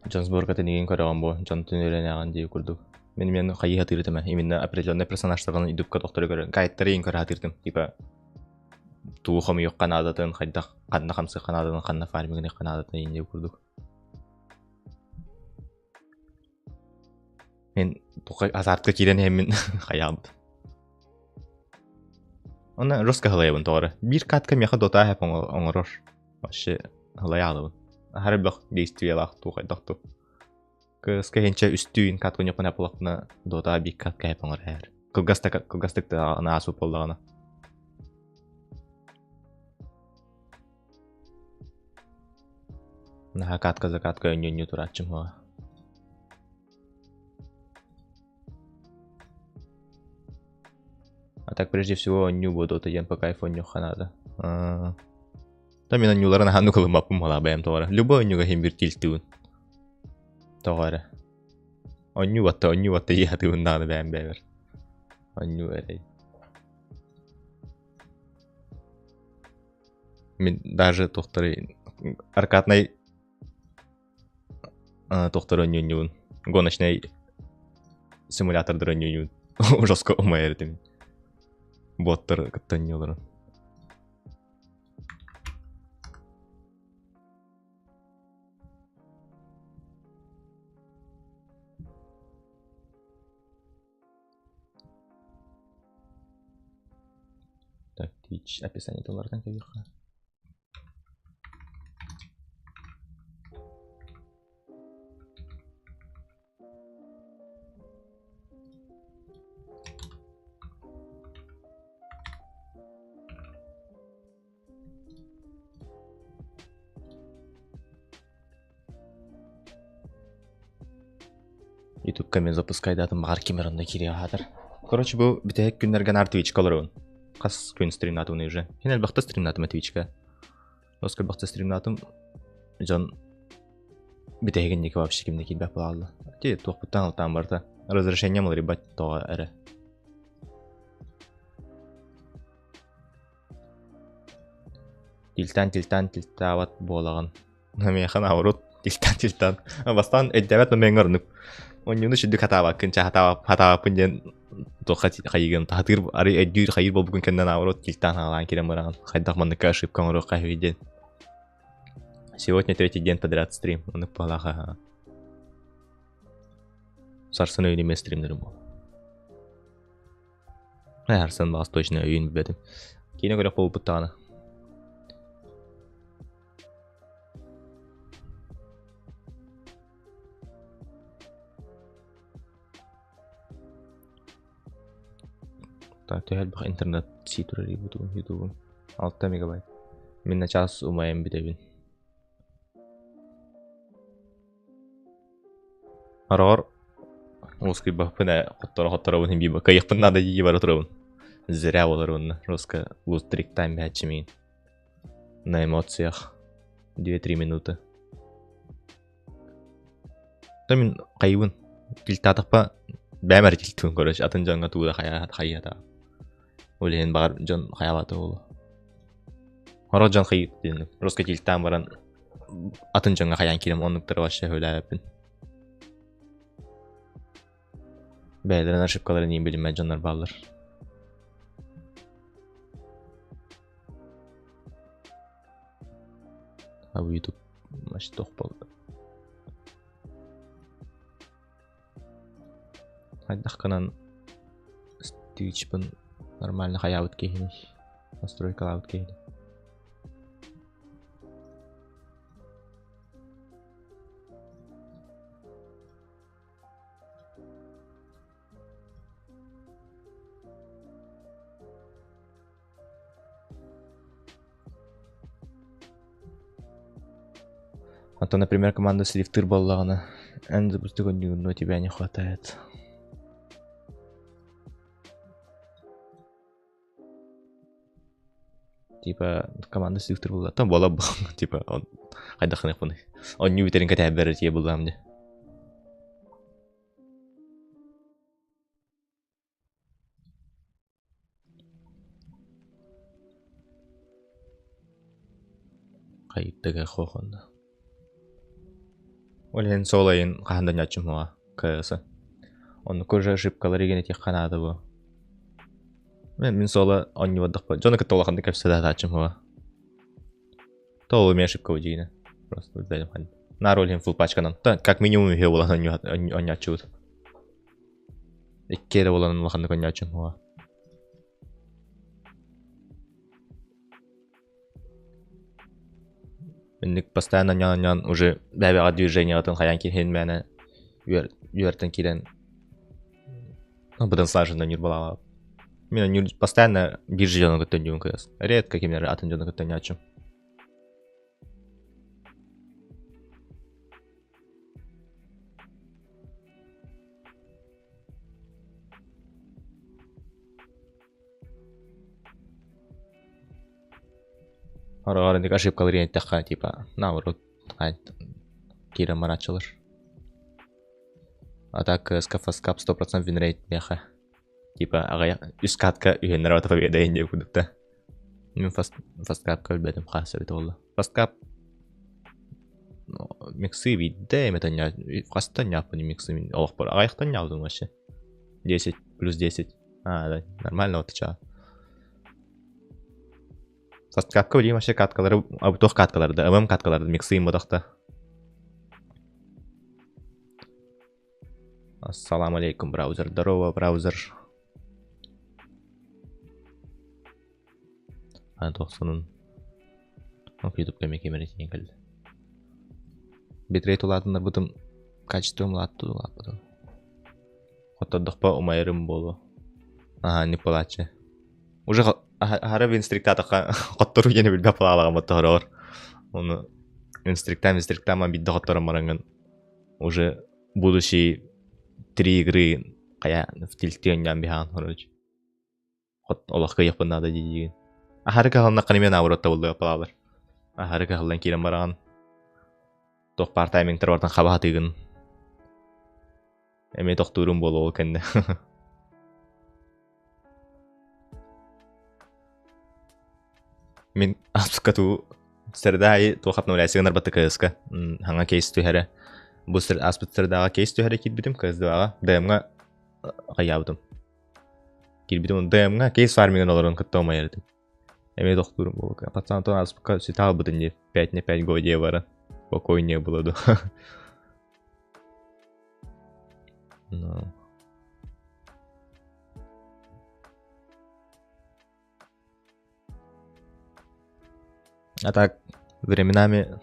Дьон сборкатын игин көрөҕүн буо, дьонтон үөрэнэҕин дии курдук. Мин мен хайыы сатыыр этим именно определенный персонажтарынан ютубка тохтору көрө, гайдтары игин көрө сатыыртым. Типа тугу хомуйуохха наадатын, хайдах ханна хамсыахха наадатын, ханна фармингыныахха наадатын игин дии курдук. Мин туха азартка киирэн иһэммин хайаабыт. Онно жестко халайабын тоҕо эрэ. Биир катка миэхэ дота хэп оҥорор. Вообще халайаалабын. Аһары бөх действиелаах туу хайдах туу. Кыска хинчэ үстүүн катка ньоппун апылахпына дота биир катка хэп оҥор ээр. Кылгастык кылгастык да аасу буоллаҕына. Наһаа катка за катка өнньүннүү турааччым уо. А так прежде всего онньуу буолуо диэн по кайфу онньуохха наада. Та мин онньууларын аһаан ылыммаппын буолаа бэйэм тоҕо эрэ. Любой онньууга иһин биир тилтибин. Тоҕо эрэ. Онньуу батта, онньуу батта дии сатыыбын даҕаны бэйэм бэйэбэр. Онньуу эрэй. Мин даже туохтары аркаднай туохтары онньуунньуун гоночнай симулятордары онньуунньуун жестко умайар этим. Боттар кытта онньууларын. Так, Twitch описание тыллартан кэбиэххэ. Ютубка мен запускайдатым баҕар ким эрэ онно киириэ аһаатар. Короче, бу бүтэһик күннэргэ наар Twitchка олоробун. Хас күн стримнаатыбын уже. Хин элбэхтэ стримнаатым Twitchка. Оскар элбэхтэ стримнаатым. Дьон бүтэһигин диэки вообще кимне киирбэт буолла. Ти туохпуттан алтаан барта. Разрешением уларыйбат тоҕо эрэ. Тилтан тилтан тилтаабат буолаҕын. Миэхэ наоборот тилтан тилтан. Бастаан өйдөөбөт момеҥҥа орнук. Онньууну сүрдүк хатаабаккын, ча хатаабаппын диэн туохха хайыгын хатыыр арый өйдүүр хайыыр буолбуккун кэннэ наоборот тилтан хаалаан киирэн бараҕын. Хайдах манныкка ошибка оҥоруохха үһү диэн. Сегодня третий день подряд стрим. Оннук буолаха. Сарсын өйүн эмиэ стримнерим буол. Арсен баҕас точно өйүн билбэтим. Киинэ көрөх буолбут даҕаны. Так, төһө элбэх интернет сии турар ютубум, ютубум. 6 мегабайт. Мин начаас умайан бүтэбин. Хороҕор уоскуйбаппын ээ, хотторо-хотторобун иһин биир кыайыахпын наада дии бара турабын. Зря буолар уонна жестко луз-трик тайм бэһэччи На эмоциях. 2-3 минуты. Да мин хайыбын. Тилтаатахпа бэйэм эрэ тилтибин короче атын дьоҥҥо тугу да хайа хайыата. Ол иһин баҕар дьон хайаабата буолуо. Сорох дьон хайыы жестко тилтаан баран атын дьоҥҥо хайаан киирэн оннуктары вообще сөбүлээбэппин. Бэйэлэрин ошибкаларын иин билиммэт дьоннор бааллар. А бу YouTube значит туох буолла? Хайдах гынан Twitchпын нормально хайаабыт киһиний, настройкалаабыт киһиний. А то, например, команда сливтыыр буоллаҕына, эн запустик оонньуугун, но тебя не хватает. Типа команда сливтыыр буолла, там буола типа он хайдах гыныахпыный. Оонньуу бүтэрин кэтэһэрбэр тиийэ буллаҕым дии. Хайыттыга хохонно. Ол иһин суол айын хаһан да ньааччым суоҕа КС. Оннук уже ошибкалар игин этиэххэ наада буо. Мин суола оонньуубардахпа дьону кытта улаханнык кэпсэтэ сатааччым суоҕа. То ол эмиэ ошибка дьиҥинэ. Просто билбэтим Наар ол иһин фулл пачканан. Как минимум үһүө буолан оонньооччубут. Икки эрэ буолан улаханнык оонньооччум суоҕа. Инник постоянно оонньоон-оонньоон уже бэйэҕэ движениеҕытын хайаан киһин мээнэ үөртэн киирэн быдан слаженно ньурбалаабат. Мин постоянно биир же дьону кытта оонньуубун кыыс. Редко кимнэр атын дьону кытта оонньооччум. Ороҕор инник ошибкалар иэнтэххэ типа наоборот киирэн барааччылар. А так СК 100% винрейт миэхэ. Типа аҕыйах үс катка үһүннэр ата победа диэн курдук да. Мин фасткапка өлбөтүм хаас эбит буолла. Фасткап миксы биирдэ эмэ хаста ньааппын миксы мин олохпор аҕыйахтан ньаабытым вообще. 10 плюс 10. А, да, нормально вот чаа. Фасткапка билим вообще каткалары, туох каткалары да, ММ каткалары миксы ботахта. Ассалам алейкум, браузер. Здорово, браузер. А, тохсунун. Ютубка эмиэ кэмэрэ тиийэн кэллэ. Битрейт улаатыннарбытым качеством улаатты улааппытым. Хоттордохпо умайарым буолуо. Аһаа, инник буолааччы. Уже аһара винстриктаатахха хотторуу диэни билбэт буолаалаҕым оттоһороҕор. Ону винстриктаан винстриктаан биирдэ хотторон бараҥҥын уже будущий три игры хайа в тильти оонньоон биһаҕын короче. Олох кыайыахпын наада дии-диигин. Аһары кыһалыннаххына эмиэ наоборот табыллыа палаалар. Аһары кыһаллан киирэн бараҕын. Туох баар таймингтар бартан хаба хатыыгын. Эмиэ тохтуурум буолуо ол кэннэ. Мин аспыкка туу среда аайы туох обновляция гынарбатта КС-ка хаҥа кейс түһэрэ. Бу ааспыт средаҕа кейс түһэрэ киирбитим КС-2-ҕа ДМ-ҥа хайаабытым. Киирбитим ДМ-ҥа кейс фармигын олорон кытта умайар этим. Эмиэ тохтуурум буолука. Пацан то ааспыкка сүтэ хаалбытын дии. 5 на 5 годия баран. Спокойнее было да. Ну. А так, временами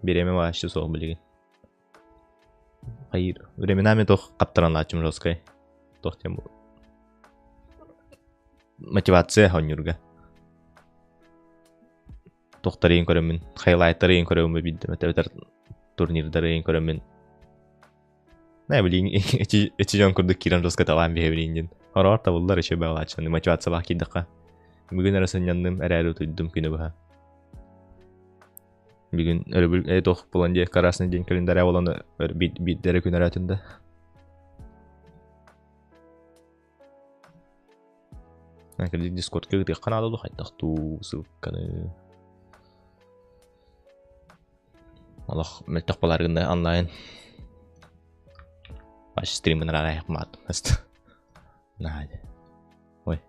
бириэмэ вообще суох билигин. Хайыр, временами туох хаптараннааччым жесткай. Туох диэн бу мотивация оонньуурга. Туохтарыйын көрөммүн, хайлайтарыйын көрөммүн биирдэ эбэтэр турнирдарыйын көрөммүн Не, блин, эти, эти дьон курдук киирэн жестко талаан биһэбин диэн. Хороҕор табыллар еще баҕалааччы мотивациялаах киирдэххэ. Бүгүн эрэ сынньанным, эрээри утуйдум күнү быһа. Бүгүн өрөбүл э туох буолан диэ красный день календаря буолан биирдэ эрэ күн өрөөтүн да. Дискордка ыытыахха наада дуу хайдах дуу ссылканы Олох мөлтөх буолар гына онлайн. Баш стримын араайах маат. Наадя. Ой.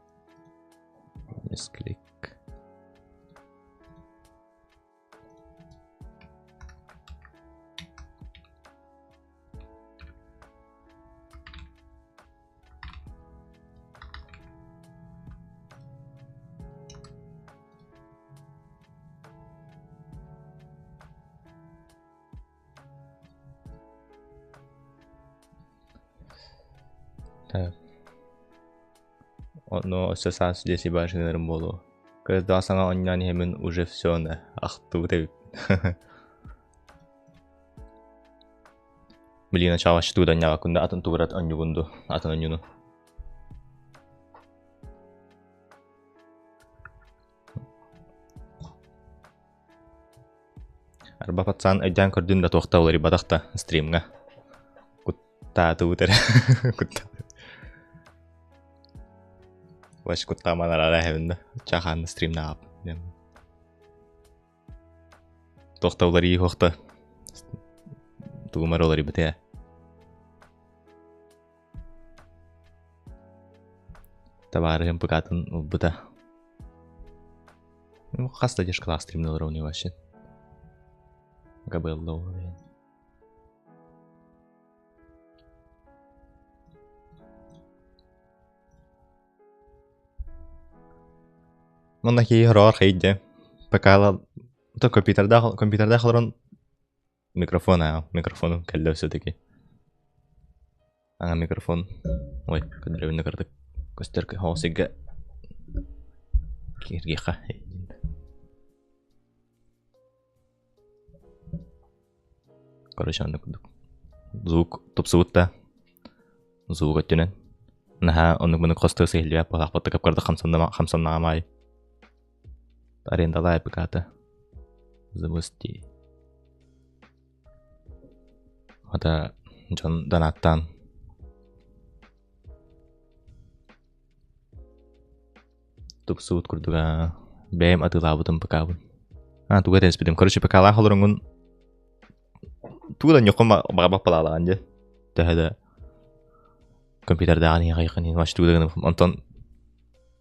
Мисклик. Так. Ону өссө саас дьиэси башныларым буолуо. Кырдаа саҥа оонньоон иһэммин уже все на ахтыбыт эбит. Блин, начало тугу да анньаабаккын да атын тугу онньугун ду атын онньуну. Арба пацан өйдөөн көрдүн да туохта уларыйбатах да стримҥа. Куттаатыбыт эрэ. Кутта. Ваш куттааман арара эһэбин да. Чахаан стримнаап. Туохта уларыйыы хуохта. Тугум эрэ уларыйбыта. Табаарыһым ПК-тын ылбыта. Ну, хас да дешкалаах стримнылар уни вообще. Габелла ол Манна киһи хороҕор хайдэ. ПК-ла то компьютердаах компьютердаах олорон микрофон аа микрофону кэллэ все-таки. Ага микрофон. Ой, көндөрөбүн кырдык көстөр хоосига киргиха. Короче, оннук курдук. Звук тупсубут да. Звук өттүнэн. Наһаа оннук-муннук хостуо сыһыллыбат буолаахпыт кып-кырдык хамсаннаҕым аайы. Арендалаа ПК-та. Запусти. Хата дьон донаттаан тупсубут курдуга бэйэм атыылаабытым ПК-бын. А тугу этэн испитим. Короче, ПК-лаах олороҥҥун тугу да ньоххун баҕарбат балаалаҕын дьэ. Төһө да компьютердааҕын иһин хайыххын иһин вообще тугу да гыныппын. Онтон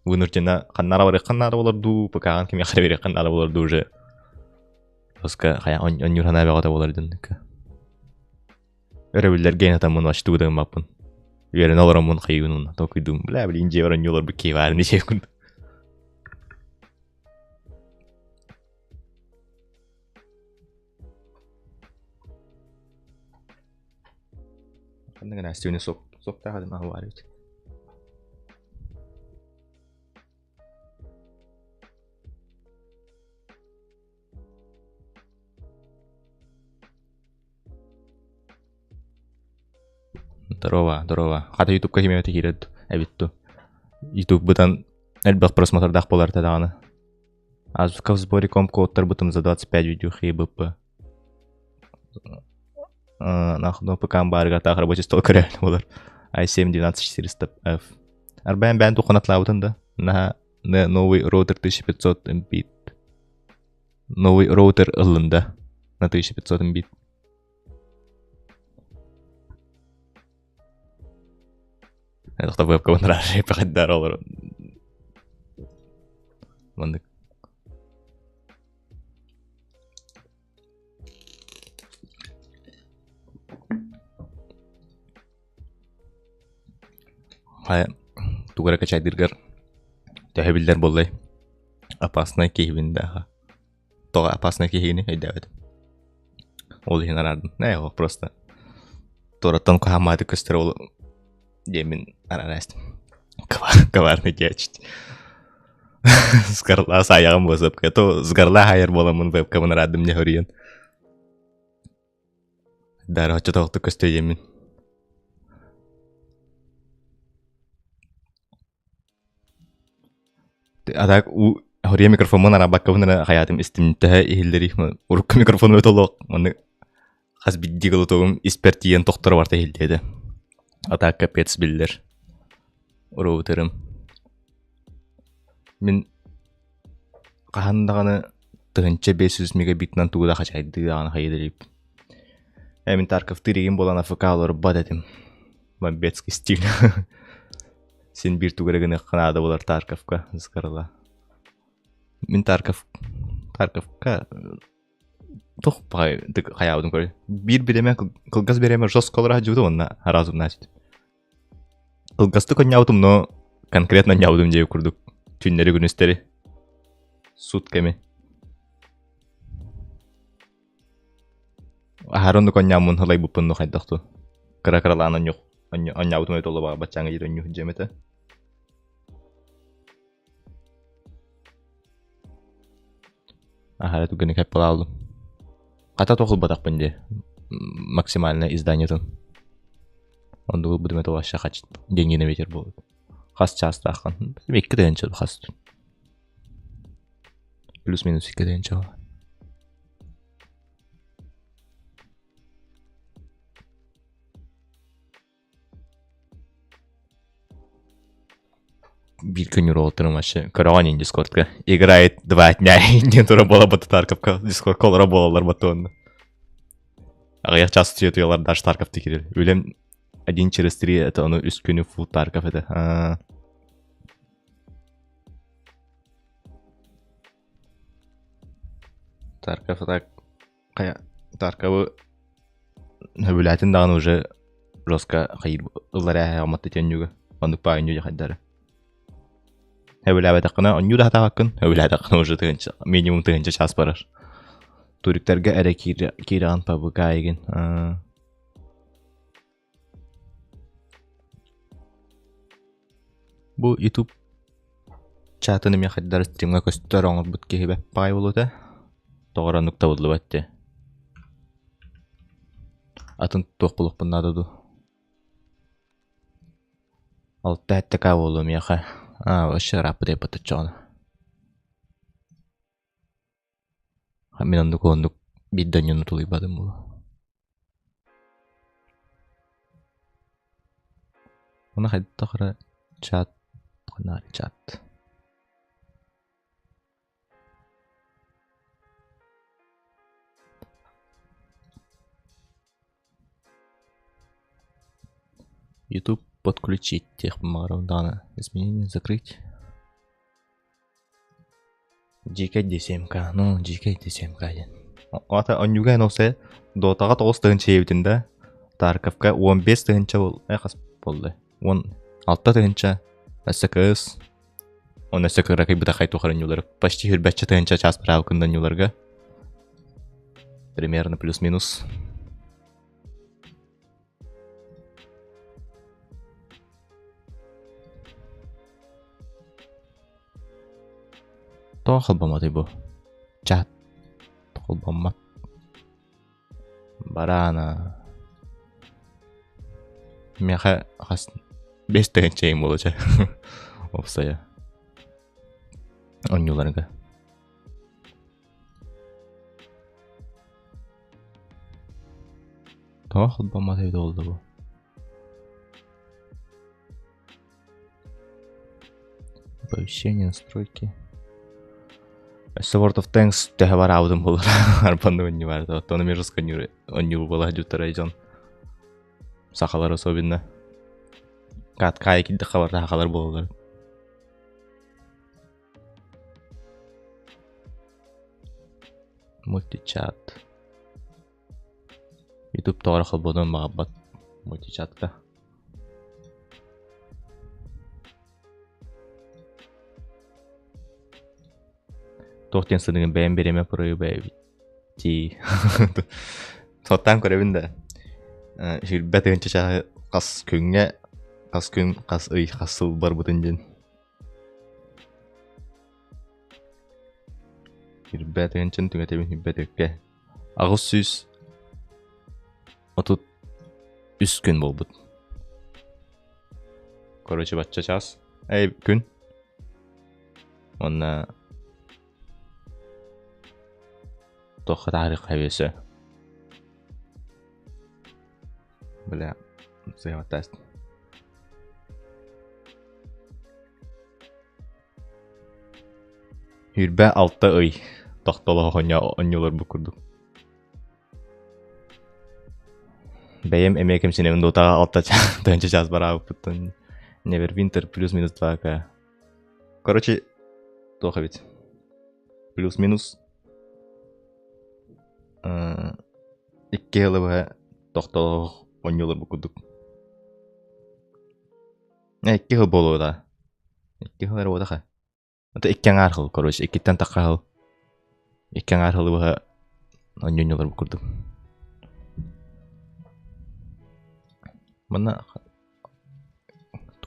вынуждена ханнара барыаххын наада болор дуу, ПК-ҕын кимиэхэ эрэ биэриэххин наада болор дуу уже Тоска хайа онньуур санаа бөҕөтө буолар дьоннукка. Өрөбүллэргэ эн атаммын вообще тугу да гыммаппын. Үөрэнэ олороммун хайыыбын уонна толкуйдуум. Бля, блин, дьиэбэр онньуу олорбут киһи баарын диэкун. Ханна гына Настюня соп соптаах адым аһы баар эбит. Здорово, здорово. Хата ютубка кимиэхэ киирэр эбит дуу. Ютуб-бытан элбэх просмотрдаах буолар даҕаны. Азбука в сборе ком-кодтарбытым за 25 видео ХБП. Нахну ПК баарыгар таах рабочий стол көрөөн болар. i7 12400F. Арбайан бээн туххан атлаабытын да. Наха новый роутер 1500 Mbit. Новый роутер ыллында на 1500 Mbit. Тохто вебка бынырар пахаддар олор. Мандык. Хайа, тугу эрэ качайдыыргар төһө биллэр буоллай? Опаснай киһибин да тоҕо опаснай киһигини өйдөөбөтүм. Ол иһин араардым. Ээ, ол просто туораттан куһаамааты көстөр ол диэммин араастым. Коварный дьээчит. Сгарла саайаҕым буосапка. То сгарла хаайар буоламмын вебкамын араардым не хөрүйэн. Дара оччотоохтук көстө диэммин. А так у хоруйа микрофоммун арабаккабын эрэ хайаатым истим төһө иһиллэрий урукку микрофону толуох маннык хас биирдии глотогум испэр тиийэн тохторо барта иһиллиэ этэ. А так капец биллэр. Роутерым. Мин хаһан даҕаны 1500 мегабитынан тугу да хачайдыы даҕаны хайыы иликпин. Ээ мин Тарковтыыр игин буолан АФК олорбот этим. Бомбецкий стиль. Син биир тугу эрэ гыныахха наада буолар Тарковка ыскарыла. Мин Тарков Тарковка туох баҕай хайаабытын көрө. Биир бириэмэ кылгас бириэмэ жестко олоро сылдьыбытым уонна разумно Кылгастык онньообутум, но конкретно онньообутум диэбит курдук. Түүннэри-күнүстэри. Сутками. Аһары оннук онньооммун ылайбыппын ну хайдах дуу. Кыра-кыралаан онньук онньообутум эбит олобаҕа баччааҥҥа диэри онньуу сылдьыам этэ. Аһара түгэни кэппэлаалым. Хата туох ылбатахпын дии. Максимальное изданиетын. Оннук ылбытым это вообще хач деньги на ветер буолбут. Хас чаастааххын? 2 тыһыынча хас. Плюс-минус 2 тыһыынча. Биир күн уруоктарым вообще көрөҕүн ин Дискордка. Играет 2 дня диэн тура буола Тарковка Дискордка олоро буолаллар батуонна. Аҕыйах час түйэтуйалар даже Тарков киирэр. Үлэм один через три это ону үс күнү фул Тарков это. Тарков так хайа Тарковы сөбүлээтин даҕаны уже жестко хайыр ыллар ээ оматты теннюга оннук паанньу хайдары. Сөбүлээбэтэххинэ онньуу да сатаабаккын, сөбүлээтэххинэ уже тыһыынча минимум тыһыынча чаас барар. Туриктарга эрэ киирэҕин ПВК игин. Бу YouTube чатын эмиэ хайдары стримҥа көстөр оҥорбут киһи бэппаай буолуо Тоҕо эрэ оннук табыллыбат дии. Атын туох булуохпун наада дуу? Алта сэттэ буолуо миэхэ. Аа, вообще ырааппыт эбит оччоҕуна. Мин оннук оннук биир да онньуну тулуйбатым буолуо. Ону хайдах эрэ чат чат Ютуб подключить диэхпин баҕарабын даҕаны изменение закрыть Дьиикэй ДСМК, ну дьиикэй ДСМК диэн. Ата онньуга эн олсэ Дотаҕа 9 тыһыынча иэбитин да Тарковка 15 тыһыынча бол э хас буолла 16 тыһыынча өссө кыыс он өссө кыракый бытахай тухары ньулары почти хүрбэччэ тыһыынча час быраабыкында ньуларга примерно плюс-минус Тоҕо холбоммотуй бу? Чат холбоммот. Бараана. Миэхэ хас бес тыһыынча буолуо чэ. Уопсайа. Онньууларга. Тоҕо холбоммот эбит буолла бу? Оповещение настройки. Өссө World of Tanks төһө бараабытым буолар. Арбанны онньу бар. Оттон эмиэ жестко онньу буола дьуттара дьон. Сахалар особенно. Каткаайы кирдэххэ барда сахалар буолаллар. Мультичат. Ютуб тоҕо эрэ холбонуон баҕарбат мультичатка. Туох диэн сыныгын бэйэм бириэмэ проебайбыт дии. Соттаан көрөбүн да. Сүүрбэ тыһыынча чааһы хас күҥҥэ, хас күн, хас ый, хас сыл барбытын диэн. Сүүрбэ тыһыынчаны түҥэтэбин сүүрбэ түөккэ. 833 күн буолбут. Короче, бачча чаас. Эй, күн. Уонна туохха таарыахха өссө. Бля, сыһыаттаас. 26 ый тохтолоох оонньууларбыт курдук. Бэйэм эмиэ кэмсинэбин Дотаҕа алта тыһыынча чаас бараабыппыттан Neverwinter плюс-минус 2К. Короче, туох эбит. Плюс-минус икки сылы быһа тохтолоох оонньууларбыт курдук. Икки сыл буолуо да. Икки сыл эрэ буотаха. Это икки аҥаар сыл, короче, иккиттэн тахха сыл. Икки аҥаар сылы быһа оонньуулар курдук. Манна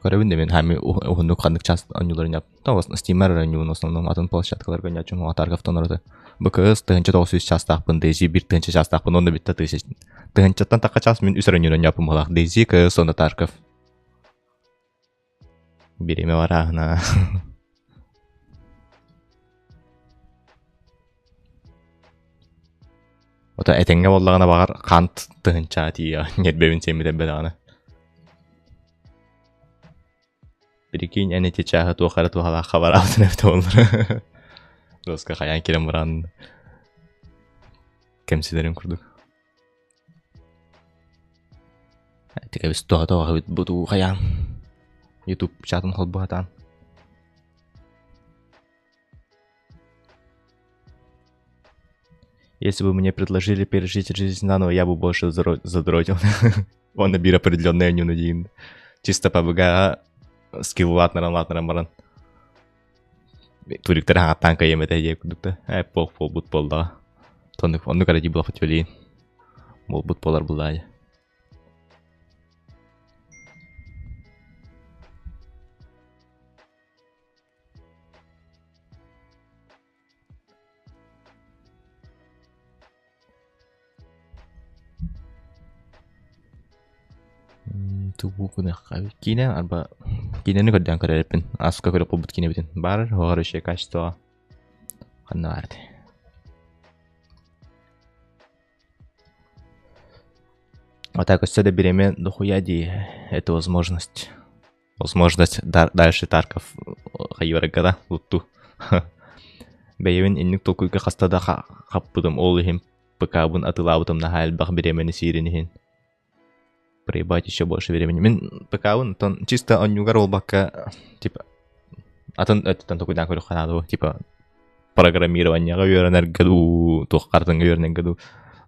көрөбүн да мин хаами уһуннук ханнык час оонньууларын тоҕус Steam-ар оонньуубун в основном атын площадкаларга оонньооччум Тарковтан ураты БКС 1900 чаастаахпын DayZ 1000 чаастаахпын уонна бүтта тыһыынчаттан тахха час мин үс оонньуун оонньооппун быһалаах DayZ КС уонна Тарков Бириэмэ барааһына. Ото этэҥҥэ буоллаҕына баҕар хаан тыһынчаа тиийэ ньиэрбэбин сиэммит даҕаны. Прикинь, эн ити чааһы туох эрэ туһалаахха бараабытын эбитэ буоллар. Доска хайаан киирэн баран кэмсилэрин курдук. Тикэбис туһа эбит бу хайаан. Ютуб чатын холбуһатаан. Если бы мне предложили пережить жизнь заново, я бы больше задротил. Он бир определенный нюнадин. Чисто ПБГ скилл латнаран латнаран баран. Туриктар хаҥаттаан кыайыам этэ диэ курдук да. Ээ пол буолбут буоллаҕа. Оннук оннук эрэ дии буолбут билигин. Буолбут буолар буллаайа. Тугу гыныахха киинэ арба киинэни көрдөөн көрөрүппүн ааска көрө буолбут киинэбитин баар хорошее качество ханна баар этэй А так өссө да бириэмэ дохуя дии это возможность Возможность дальше Тарков хайыарга лутту. Бэйэбин инник толкуйга хаста да хаппытым, ол иһин ПК-бын атыылаабытым наһаа элбэх бириэмэни сиирин иһин. Проебать еще больше времени. Мин ПК-бын тон чисто онньугар буолбакка, типа атын өттүттэн толкуйдаан көрүөххэ наада типа программированияҕа үөрэнэргэ дуу, туох хартыҥҥа үөрэнэргэ дуу.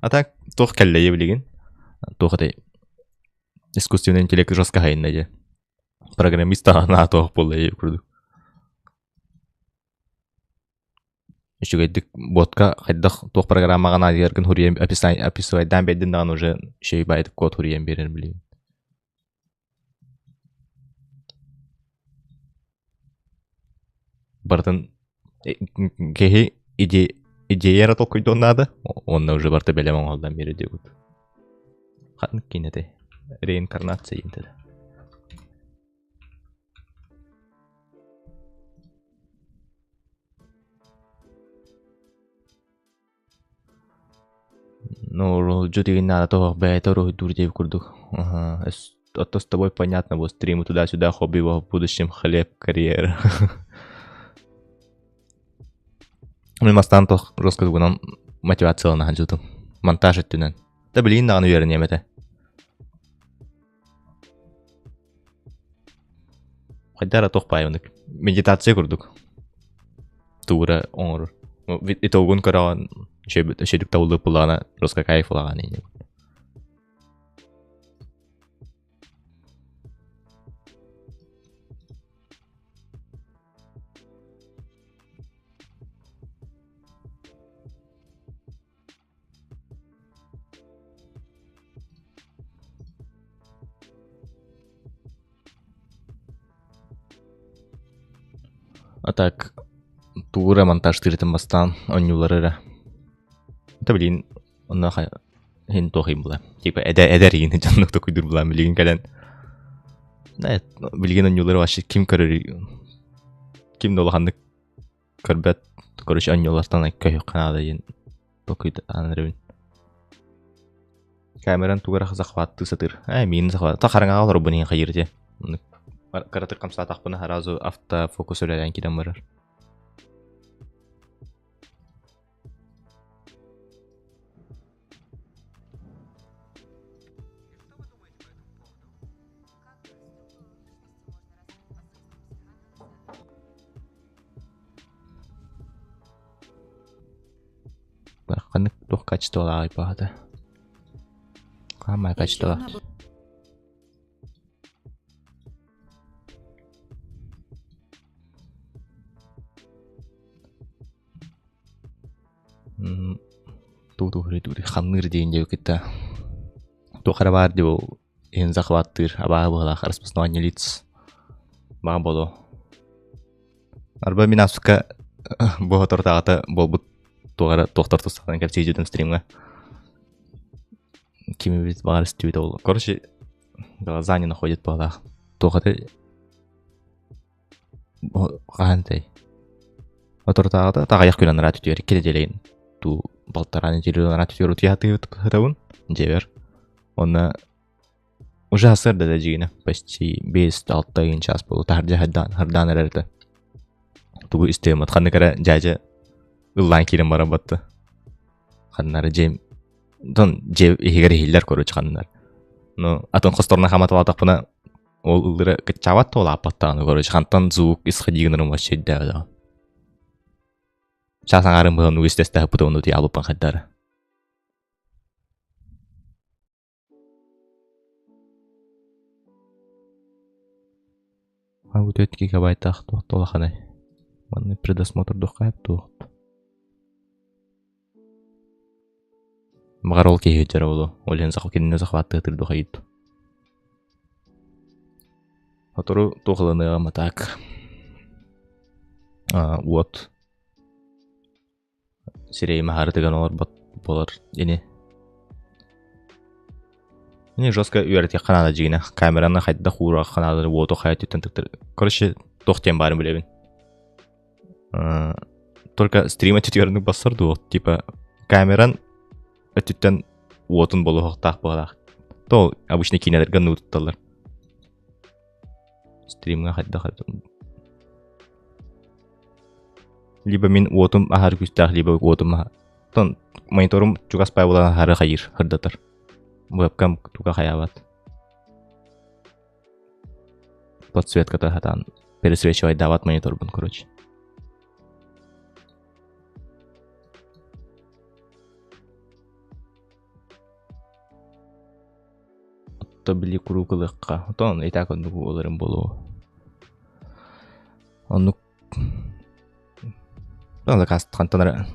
А так туох кэллэйэ билигин? Туох этэй? Искусственный интеллект жестко хайынна дии. Программист наһаа туох буолла дии курдук. Үчүгэйдик ботка хайдах туох программаҕа наадыйаргын хуруйан описывайдаан биэрдин даҕаны уже үчүгэй баайдык код хуруйан биэрэр билигин. Барытын киһи идея эрэ толкуйдуон наада, уонна уже барыта бэлэм оҥоһуллан биэрэр диэбит. Ханнык киинэ этэй? Реинкарнация диэн этэ. Ну, уруһуйдьут игин наада тоһох бэйэтэ уруһуйдуур диэбит курдук. Аһа, а то с тобой понятно, вот стримы туда-сюда, хобби в будущем, хлеб, карьера. Мин бастаан тох роскотугунан мотивациялана сылдьыбытым. Монтаж өттүнэн. Да билигин даҕаны үөрэниэм этэ. Хайдах эрэ туох баайы оннук медитация курдук туура оҥорор. Итогун көрөҕүн үчүгэйдик табыллыбыт буоллаҕына просто кайф ылаҕын инньэ. А так тугу эрэ монтажтыырытын бастаан оонньуулары эрэ. Это билигин онно иһин туох иһин була. Типа эдэр эдэр иһин дьоннук токуйдуур булаан билигин кэлэн билигин оонньуулары вообще ким көрөр ким да улаханнык Көрбөт, короче, оонньуулартан көһүөххэ наада диэн толкуйдаан эрэбин. Камеран тугу эрэ захваттыы сатыыр. Ээ, миигин захват. Та хараҥаҕа олорбун иһин хайыыр дии. Кыратык хамсаатахпына сразу автофокус үлэлээн киирэн барар. Ханнык туох качестволааҕый баҕата? Хаамай качестволаах. Туу хамныыр диэн диэбит кытта туох эрэ баар дии ол иһин захваттыыр абааһы быһыылаах распознавание лиц баҕа буолуо. Арба мин ааспыкка бу соторутааҕыта буолбут туох эрэ туохтар тустарынан кэпсии дьүтүм стримҥа. Ким эбит баҕар истибит ол. Короче, глаза не находит быһыылаах. Туох этэй хаһан этэй? Соторутааҕыта таҕайах күн анараа түтүөр икки нэдиэлэйин туу балтараа нэдиэлэ анараа түтүөр утуйа сатыыбытабын дьиэбэр. Уонна уже сарсыарда да дьиҥинэ почти 5-6 ыйын чаас буолуо таһырдьа хардаан хардаан эрэр этэ. Тугу истиэм ханнык эрэ дьээдьэ ыллаан киирэн баран батта. Ханна эрэ дьиэм дьон дьиэ иһигэр иһиллэр короче ханна. Ну, атын хосторунан хаматалаатахпына, ол ыллыра кыччаабат да улааппат даҕаны, короче, хантан звук исходи гынарын вообще өйдөөбөтөҕүм. Чаас аҥаарын быһан үгүс тэстэһиппыт уонна утуйаабыппын хайдары. Бу 4 гигабайтаах туох да улаханай. Манна предосмотрдуохха сөп дуо? Баҕар ол киһи дьара буолуо. Ол иһин кинини захваттыы тырдуха ыйыт. Сотору туох ылыныаҕым а так. Уот Сирэйим аһары тыган олорбот буолар ини. Ини жестко үөрэтиэххэ наада дьиҥинэ. Камераны хайдах ууруохха наада, уоту хайа өттүттэн тыктар. Короче, туох диэн баарын билэбин. Только стрим өттүтүгэр оннук бассар дуо? Типа камеран өттүттэн уотун болуохтаах быһалаах. То обычно киинэлэргэ оннук тутталлар. Стримҥа хайдах Либо мин уотум аһары күүстээх, либо уотум аһа... Тон мониторум чугас баай буолан аһары хайыыр, сырдатар. Вебкам туга хайаабат. Подсветката сатаан пересвечивайдаабат мониторбун, короче. Отто били куруук ылыахха. Отон и так оннук буоларым буолуо. Оннук заказ хантан эрэ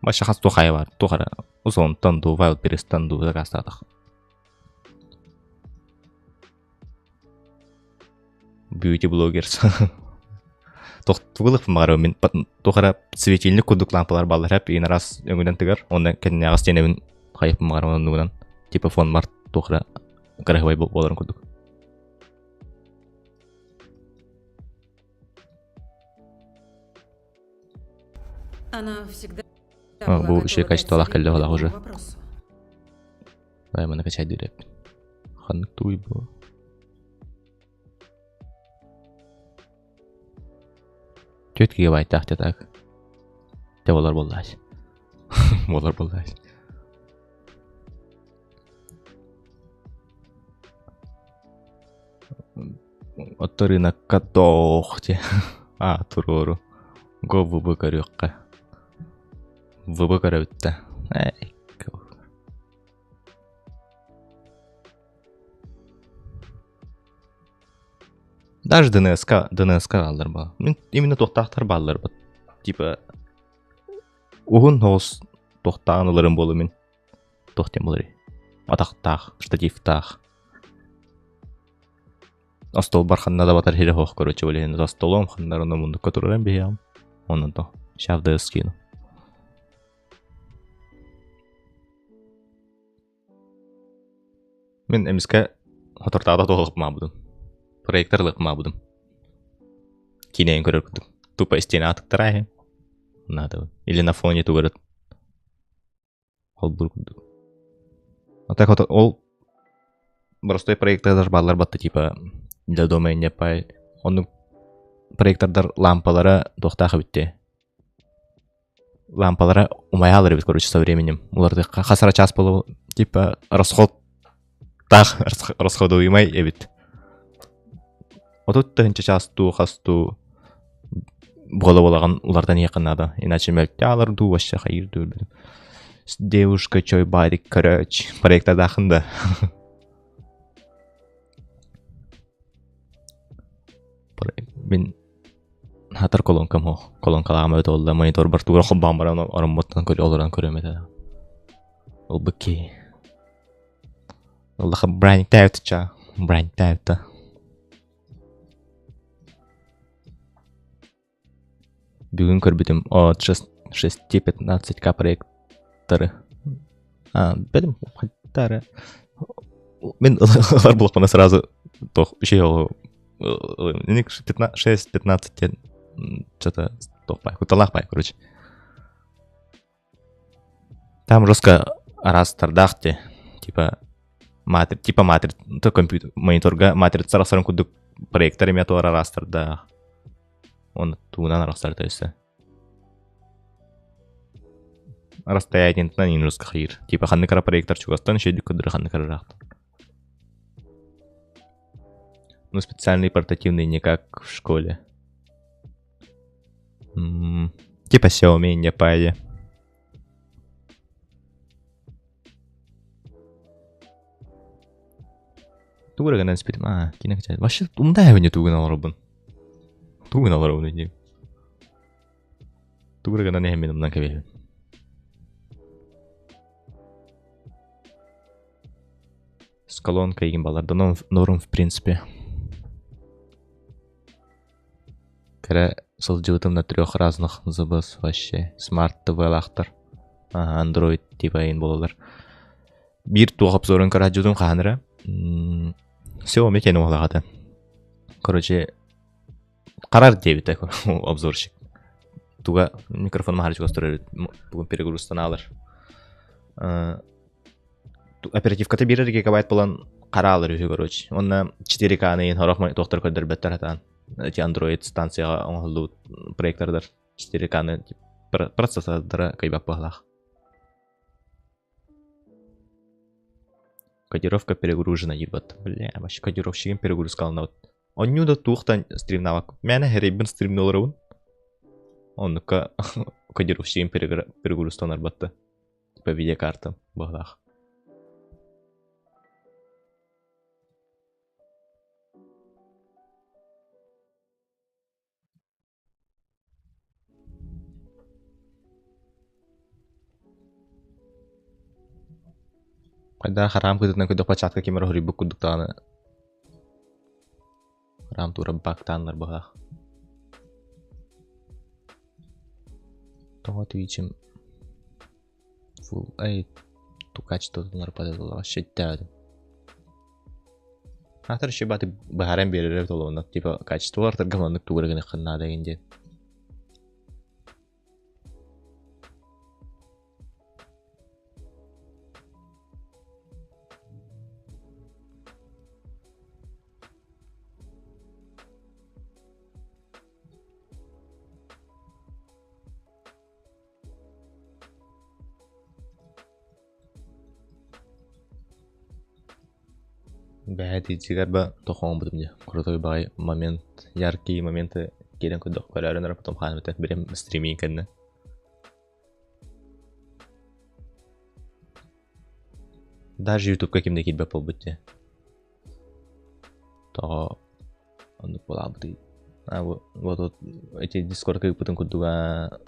вообще хас туох хайа баар туох эрэ озонтон дуу вайлдберристан дуу заказтаатах beauty блогерс тохтугулук баҕарабын мин туох эрэ светильник курдук лампалар бааллар эп иин араас өҥүнэн тыгар уонна кэннинээҕи стенэбин хайыппын баҕарабын оннугунан типа фонмар туох эрэ кыраһыбай буоларын курдук. Она всегда Бу была үчүгэй готова дать качестволаах совет кэллэ по олох любому уже. вопросу. Дай маны качайдыыр эппин. Ханнык туй бу? 4 гигабайттаах дьэ так. Дьэ болар буоллаась. Болар буоллаась. Отто рынокка тоох дьэ. А, туруору. Го ВБ көрүөххэ. ВБ көрөбүт да. Эй, Даже ДНС-ка, ДНС-ка бааллар баа. Мин именно туохтаахтар бааллар бат. Типа уһун соҕус туохтааҕын ыларым буолуо мин. Туох диэн буоларый? Атахтаах, штативтаах. Остуолбар ханна да батар сирэ суох, короче, ол иһин за столом ханна эрэ муннукка турарым биһиэҕим. Онон то щас ДС скину. Мин эмискэ соторутааҕыта туох ылыпмаабытым. Проектор ылыпмаабытым. Киинэйин көрөр курдук. Тупо истиэнэ атыктара иһин. Надо. Или на фоне тугу эрэ холбуур курдук. А так вот ол простой проектордар бааллар батта типа для дома не пай. Оннук проектордар лампалара туохтаах эбит лампалара умайалар эбит короче со временем улардыхха хас эрэ час буолуо типа расход таах расходуемай эбит 30 тыһыынча час дуу хас дуу буола буолаҕын улардан иһиэххэ наада иначе мөлтөөх дуу вообще хайыыр дуу девушка чой барик короче проектардаахын да мин Хатар колонкам суох. Колонкалааҕым эбитэ буолла мониторбар тугу эрэ холбоон баран ороммуттан көрө олорон көрүөм этэ. Ылбыт киһи. Улахан браниктаабыт чаа. Браниктаабыта. Бүгүн көрбүтүм от 6.15К проекторы. А, бэлэм хайдары. Мин ылар буоллахпына сразу туох үчүгэй 6-15 диэн что-то туох баай, кутталаах баай, короче. Там жестко араастардаах дии. Типа матри типа матри то компьютер мониторга матрица арахсарын курдук проектор эмиэ туора араастардаах. Оны тугунан арахсар өссө. Расстояниетынан минуска хайыыр. Типа ханнык эрэ проектор чугастан үчүгэйдик көрдөрөр ханнык эрэ ыраахтан. Ну, специальный портативный не как в школе. М, Типа Xiaomi не пайде. Тугу эрэ гынан испитим. Аа, киинэ качает. Вообще умдаайбын тугун олоробун. Тугун олоробун диим. Тугу эрэ гынан иһэммин умнан кэбиһэбин. С колонкой игин балар да норм в принципе. Кэрэ сылдьыбытым на трех разных ЗБС вообще. Smart TV-лаахтар. Android типа игин буолалар. Биир туох обзорун көрөөччүтүн хаһан эрэ. Xiaomi кэнэ уолаҕата. Короче, харар диэбитэ обзорщик. Туга микрофон маһары чугас турар бүгүн перегрузтан аалар. Оперативката биэрэр гигабайт буолан хараалар үһү короче. Онно 4К-ны сорох туохтар көрдөрбөттөр хатаан. Эти Android станцияҕа оҥоһуллубут проектордар 4К-ны процессордара кыйбат быһалаах. Кодировка перегружена диир Бля, вообще кодировщигин перегрузкаланабыт. Онньуу да туохтан стримнаабак. Мээнэ эрэйбин стримни олоробун. Оннукка кодировщигин перегрузтанар батта. Типа видеокарта быһалаах. Хайдах хараам кытытынан көрдөххө чатка ким эрэ хоруйбут курдук даҕаны хараам туура бактааннар быһаах. Тоҕо Twitch'им Full ай ту качествотун арпата вообще Атар еще баты быһааран биэрэрэ толуонна типа качество артарга маннык тугу эрэ гыныаххын наада игин диэн. Бэһэ тиийдигэр ба тохоҥбутум дии. Крутой баҕайы момент, яркие моменты киирэн көрдөх көрөөрүн эрэ потом хааныбыта бирим стриминг кэннэ. Даже ютубка ким да киирбэт буолбут дии. Тоҕо оннук буолаабытый? А вот вот эти дискордка ыыппытын курдуга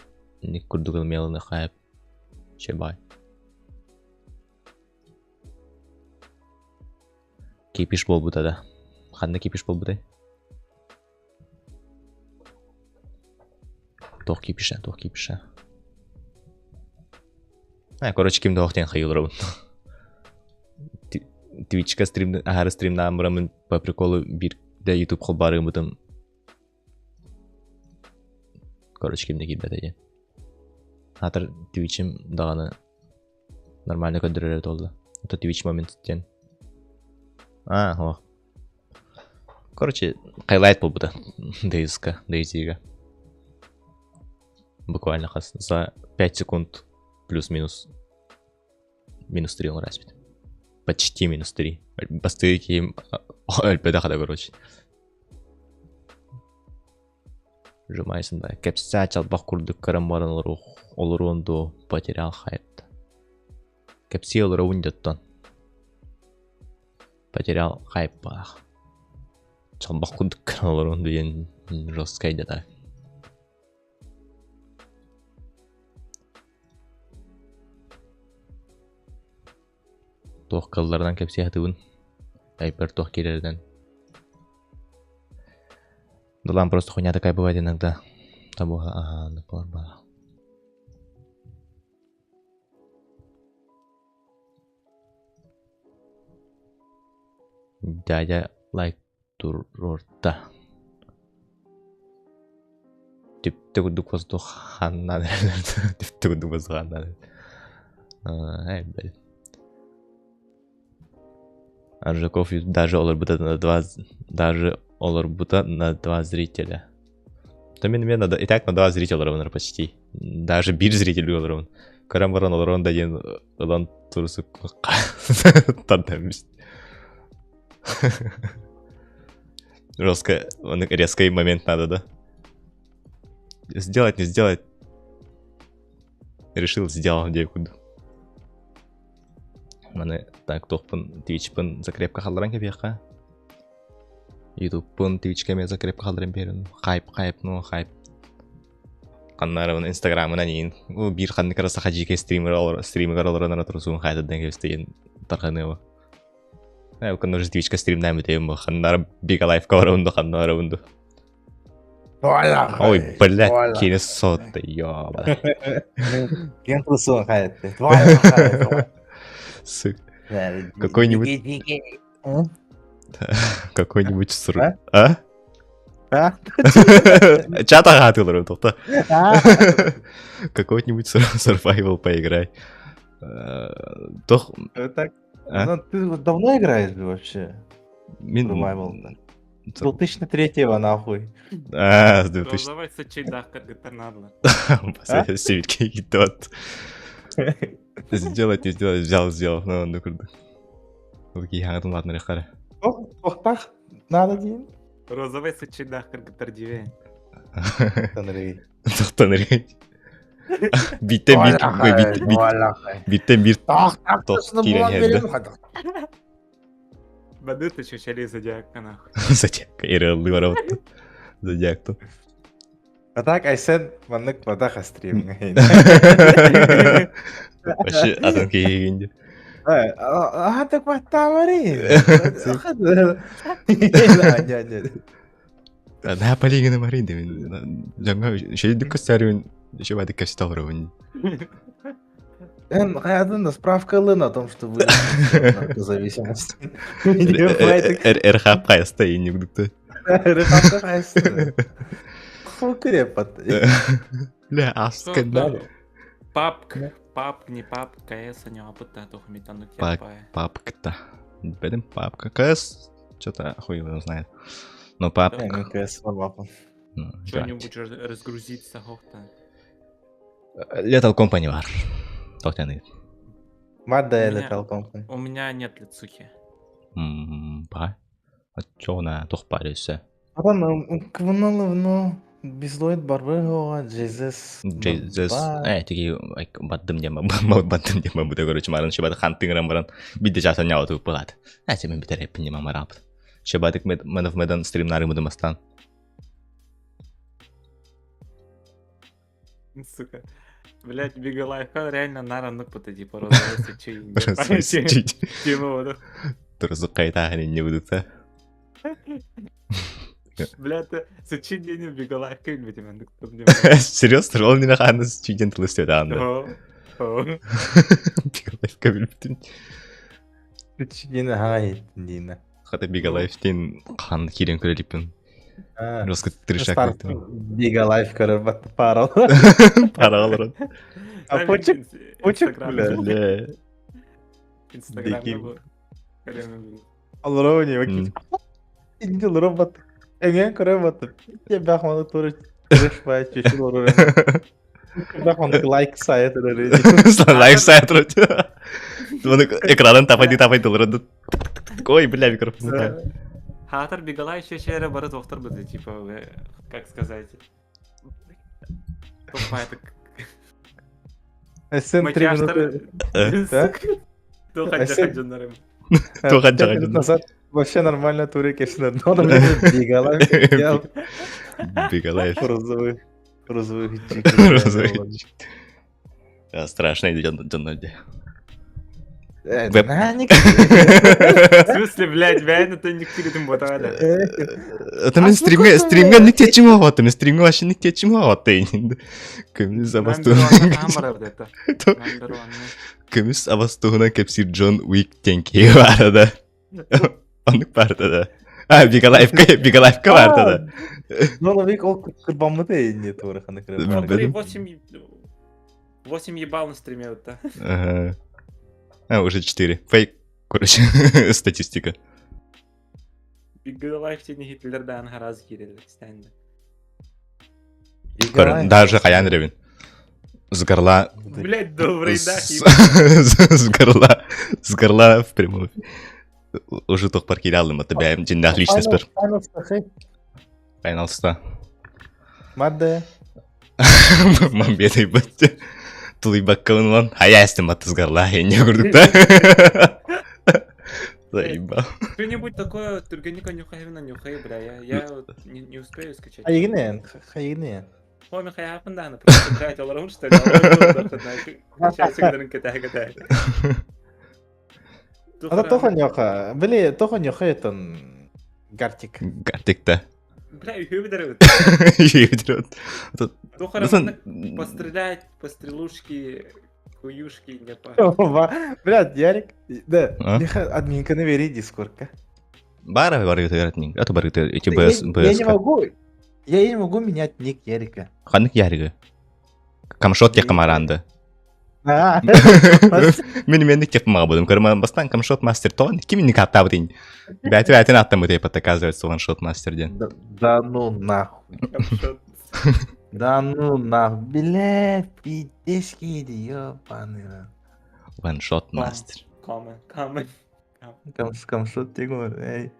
ник курдук ылмыалыны хайып чебай. Кипиш буолбута да. Ханна кипиш буолбутай? Туох кипиша, туох кипиша. А, короче, ким да охтен хайылырабын. Твичка стрим, аһары стримнаан барамын по приколу биир да YouTube холбаарыыммытым. Короче, ким да киирбэтэ диэн. Аатар Twitch'им даҕаны нормально көрдөрөр буолла. Это Twitch момент диэн. А, о. Короче, хайлайт буолбута. DayZ-ка, DayZ-га. Буквально хас за 5 секунд плюс-минус минус 3 оҥораспит. Почти минус 3. Бастыы киһим өлбөтөх да короче. Жумайсын да кэпсээ чалбах курдук көрөн баран олоруон дуо потерял хайп. Кэпсии олоробун дьоттон. Потерял хайп баах. Чалбах курдук көрөн олоруон диэн жесткай да Туох кылларынан кэпсии сатыыбын. Айбар туох киирэринэн. Дулаан просто хуйня такая бывает иногда. Того ага, бар Дядя лайк туруорда. Түптэ курдук воздух ханнан Түптэ курдук воздух ханнан Аржаков даже олорбута на два даже олорбута на два зрителя. Да мен мен и так на два зрителя олоробун почти. Даже биир зритель олоробун. Көрөн баран олорон да диэн ылан турусук тардан. Жестко, резкий момент надо, да? Сделать, не сделать. Решил, сделал, где куду. Маны так тохпун, Twitchпын закрепка халларан кэбиэххэ. Ютубпун, Twitchка эмиэ закрепка халларан биэрин. Хайп, хайп, ну хайп. Ханнарабын Инстаграмынан иин. Биир ханнык эрэ саха дьиикэй стример стримигэр олорон эрэ турсуун хайдыдан кэбистейин тарханыаба. Э, уже Twitchка стримнаан бүтейин бу. Ханнара Big Life-ка барабын ду, ханна барабын ду. Ой, блядь, кини сотта, ёба. Кем турсуун хайатты. Сука. Какой-нибудь... Какой-нибудь сру... А? А? Чат ағатылыр тоқта. Какой-нибудь survival поиграй. Тох... Так, ну, ты давно играешь вообще? Survival. 2003-го нахуй. А, с 2000... Давай сочи дах надо. Севитки идет. Сделать, не сделать, взял, сделал. Ну, ну, курдук. Такие ладно, рехара. Охтах, надо дин. Розовый сочи дах кыргыттар диве. Тохтон Биттен бир биттен бир тох киирэн иһэрдэ. Бадыты чучали зодиака нахуй. Зодиак эрэллыы барабыт. Зодиак А так Айсен маннык бадах стрим. Вообще атын киһигин А так маттамари. Да, полигина марин мен жаңа шейдик көстәрүн шебадык көстәрүн. Эн хайадын справка ылын о том, что вы наркозависимость. РХ хайста иннигдукты. РХ хайста. Хукрепот. Бля, аскан. Папк, папк, не папк, КС, не опыта, тухмитану Папк-то. Бедем папка. КС, что-то хуй его знает. Но папк. КС Что-нибудь разгрузиться, хохта. Lethal Company бар. Тоқтаны. Мадда Lethal Company. У меня нет лицухи. Ба. Чо на тохпар өссө. Адам квналовно безлоид барбы хоға Jesus. Jesus. Э, тиги баттым дема, баттым дема бу короче марын шибады хантынграм баран бидде жаса няуту булат. Э, мен битер эппин дема марап. Шибадык мен of медан стримнары мудымастан. Сука. Блять, Big Life реально нара нукпата типа розовый сычи. Турзу кайта не будут. Бля, ты сычи день Big Life кэлбит мен. Серьезно, ол не наханы сычи день тылыстет анда. Big Life кэлбит. Сычи день хай дин. Хата Big Life ден қан кирен көрелиппин. Роско трешак. Big Life көрөр бат пара. Пара алыр. А почек, почек бля. Инстаграмда Алрони вакит. Инди робот. Эңен көрөр бат. Те бахманы туры трешпай чечил орор. Бахманы лайк сайт Лайк сайт. Экранын тапай тапай доллар. Ой, бля, микрофон. Хатар бегалай шешере бары доктор быды, типа, как сказать. Топа это... Сен три минуты... назад вообще нормально туре кешнер. Но бегалай. Бегалай. Розовый. Розовый. Розовый. Страшно идет дьонно. В смысле, блядь, бэйн это не киритым ботада. Это мен стримге стримге не течим вот, мен стримге вообще не течим вот. Көмүс абастуна. Көмүс абастуна кепсир Джон Уик тенки барада. Онук барда. А, Бигалаевка, Бигалаевка барда. Джон Уик ол кырбаммыты не тура ханы 8 ебал на стриме вот Ага. А, уже 4. Фейк, короче, статистика. Бигалаев сени Гитлердан гараз кирилли стенде. Даже Хаян Ревин. С горла... Блять, добрый да. С горла... С горла в прямом. Уже тохпар киирэ аллым, это бэйэм дьиннээх личностьпар. Final Star. Final Star. Мадде. Мам бедайбат. Тулуйбаккабын улан хайа эстим аттызгарла не курдук да. Заебал. Что-нибудь такое түргэнник нюхай нюхай, бля, я вот не успею скачать. Хайыгын, хайыгын. Хоми хайаапын дааны, просто блядь, олорон что ли? Сейчас кэтэһэ кэтэһэ. Ата тоха ньоха. Били тоха ньоха этон Гартик. Гартик да. Бля, үһү бідер Үһү Пострелять, пострелушки, хуюшки, не по. Блядь, Ярик, да, админка набери дискордка. Бара барыгытыгар админ. Ато барыгытыгар эти БС Я не могу. Я не могу менять ник Ярика. Ханнык Ярига? Камшот я комаранды. Мин мен тек мага будым. Көрмөн бастан камшот мастер тон. Ким не каттабытын. Бәти бәтин аттым өтей оказывается ваншот мастер ден. Да ну нахуй. Да ну нахуй. Блядь, пиздец, ёбаный. Ваншот мастер. Камен, камен. Камшот тегор, эй.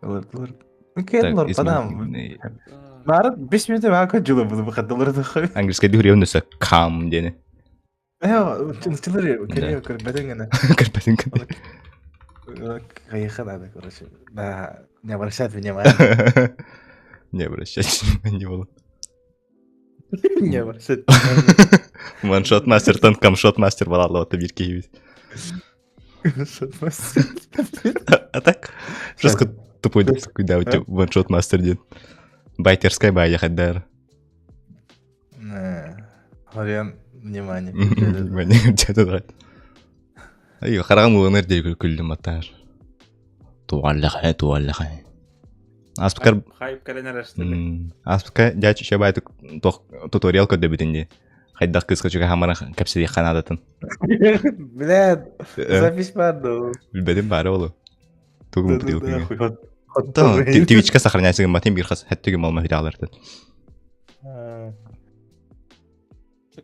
Лорд, лорд. Кен лорд, падам. Народ, 5 минут мака жула буду бахадалар дахай. Английский дюрье өнөсө кам дени. Э, тилер, кене көрбөтүн гана. Көрбөтүн гана. Кайыха надо, короче. Да, не обращать внимания. Не обращать внимания было. Не обращать Ваншот мастер, тон камшот мастер балалла ота бир кейбит. А так, просто тупой такой, да, ваншот мастер ден. Байтерская бая хаддар. Хориан, внимание. Внимание, где-то Ай, харагам уланыр дей күлдүм атар. Туаллаха, туаллаха. Аспкар хайп каленер аштылы. Аспка дячу чабай туториал көдөбүтүнди. Хайдах кыска чуга хамара капсиди ханадатын. Блядь, запись бар Билбедим бары олу. Тугум бутылка. Твичка сохраняется гымматын бир хас хәттүгү малма хиталар.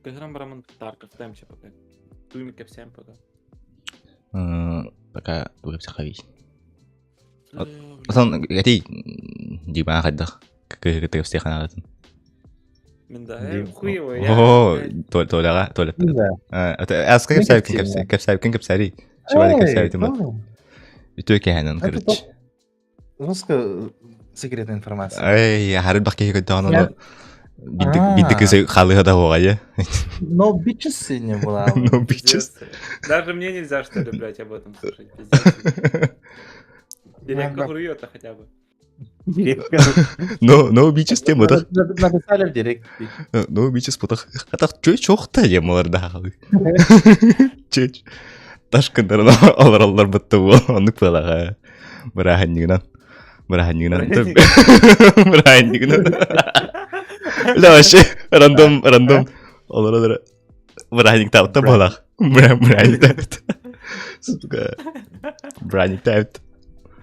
Кыгырам барамын Тарков дэмче пока. Туйми кепсем пока. Пока тугапса хави. Асан эти дима хайдах кыгы кепсе ханадатын. Мен да, хуево я. О, толяга, толя. Аска кепсәй кепсәй кепсәй кем кепсәри. Шыбады кепсәй тимат. Үтө кәһәнен короче. Русская секретная информация. Эй, харып бак кеһи көтөн Биддик кысы халыга да хугая. No bitches сегодня была. No bitches. Даже мне нельзя, что ли, блядь, об этом слушать. Директор хуёта хотя бы. No, no bitches тема да. Написали в директ. No bitches потах. Атах чөй чохта темалар да халы. Чөй. Ташкындарына алар алар бытты бу. Оннук балага. Быраханнигынан. Быраханнигынан. Быраханнигынан. Бля, вообще, рандом, рандом. Олар алар. Быраханник тапты балах. Быраханник тапты. Сука. Быраханник тапты.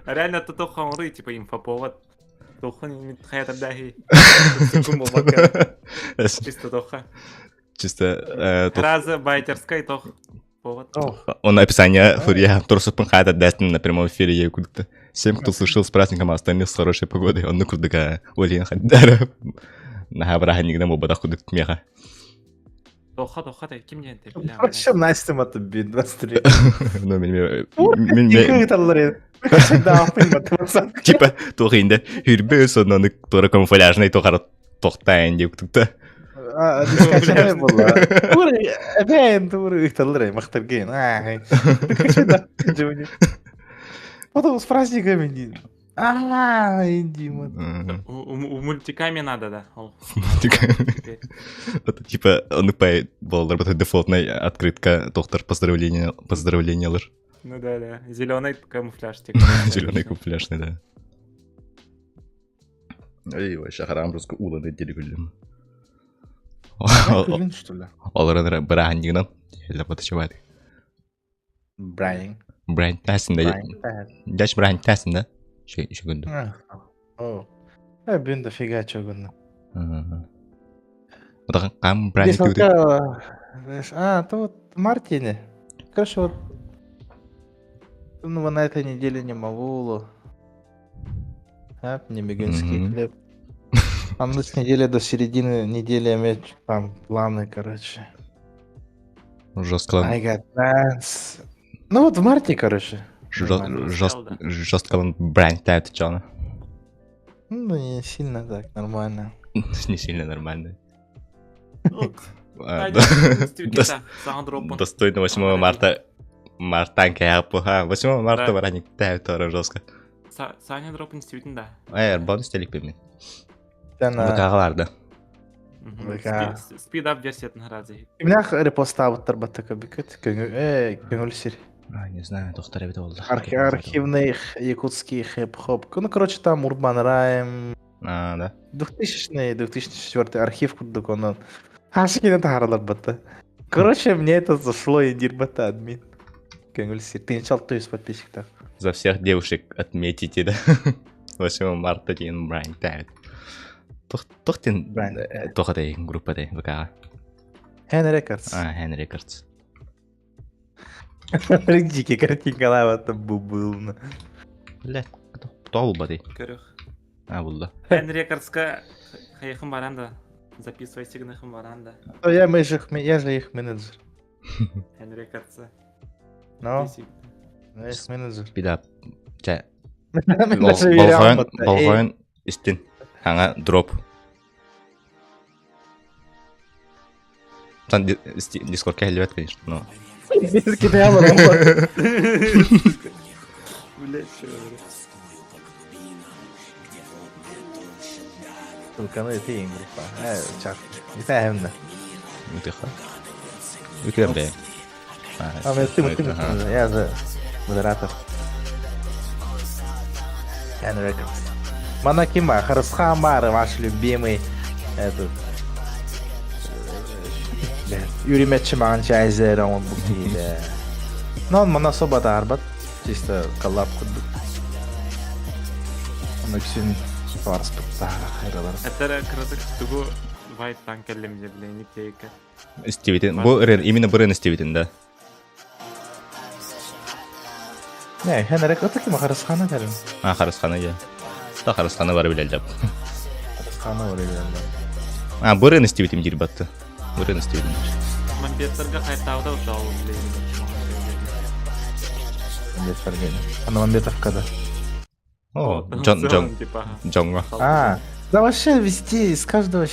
Реально, то то хамры, типа, инфоповод. Тохан дахи. Чисто тоха. Чисто. Фраза байтерская тох. Повод. Он описание я Торсупын хата дастин на прямом эфире я куда-то. Всем, кто слушал с праздником, а остальных с хорошей погодой, он ну курдыка Олин Хаддара. На браха никогда мобада худык меха. Тоха, тоха, ты ким не ты, бля. Вообще Настя мата би 23. Ну, мен мен Типа, тухинде хүрбе сонаны тора камуфляжный тохара тохтайн деп күтүктө. А, дискачай була. Тур, эбен тур ыкталыр, мактырген. Ай. Потом с праздниками. А, иди, У мультиками надо, да. Мультиками. Это типа, он по балалар бит дефолтная открытка доктор поздравления, поздравлениялар. Ну да, да. Зеленый камуфляж. Зеленый камуфляжный, да. Эй, вообще харам русский уланы дели күллүм. что ли? Олар бранингнан. Эле батычыбайт. Брайан. Брайан тасында. Дәш Брайан тасында. Ши күндү. О. Э, бүгүн дофига чөгүнү. Отаган кам Брайан А, то вот Мартине. Короче, вот. Ну, на этой неделе не могу. А, не бегинский хлеб. А ну с недели до середины недели иметь там планы, короче. Жестко. I got plans. Ну вот в марте, короче. Жестко бренд Джона. Ну, не сильно так, нормально. Не сильно нормально. Достойно 8 марта. Мартан кэһэппуха. 8 марта бараник тәһ жестко. Саня дропын истибитин да. Э, бонус телек мен. ВК-ҕа барды. ВК. Speed up версиятын харазы. Кимнээх репостаабыттар баттака бүкүт көҥүл сир. Не знаю, тохтор эбит олла. Архивный якутский хип-хоп. Ну, короче, там Урбан Райм. А, да. 2000 2004 архив курдук онон. Хашкина тахаралар батта. Короче, мне это зашло и дирбата админ. Көҥүл сир. 1600 подписчиктах. За всех девушек отметите, да? 8 марта день Брайан Тайт. Тохтин тохатай группа дай ВК. Hen Records. А, Hen Records. Дикий картинка там был. Бля, кто был Көрөх. А, булла. Hen Recordsка хайхым баранда. Записывайся гнахым баранда. Я, мы же, я же их менеджер. Hen Records. Ну, я их менеджер. Беда. Ча. Болғойын, болғойын истин. Хаңа дроп. Там Дискорд кәлебет, конечно, но... Блять, что Только ну это и группа. Чак. Не знаю, именно. Тихо. Үтүөр А, мен ты, ты, я же модератор. Эн Records. Манакима, Харасхамар, ваш любимый этот Юрий Метчиман Чайзер, он был Но он мана особо арбат, чисто коллаб курдук. Он үксүн барыспыттара хайралар. Это кырдык тугу вайттан келлем же биле тейка. Истибитин. Бу ырын, именно бу ырын истибитин, да. Не, хен рек отаки ма Харасхана дәрим. А, Харасхана я. Та Харасхана бар билел деп. Харасхана бар билел. А, бу ырын истибитим дир батты. Бу ырын истибитим. Мамбеттерге кайтауда ушал биле. Мамбеттерге. Ана Мамбетовкада. О, Джон, Джон, Джонго. А, да вообще везде, из каждого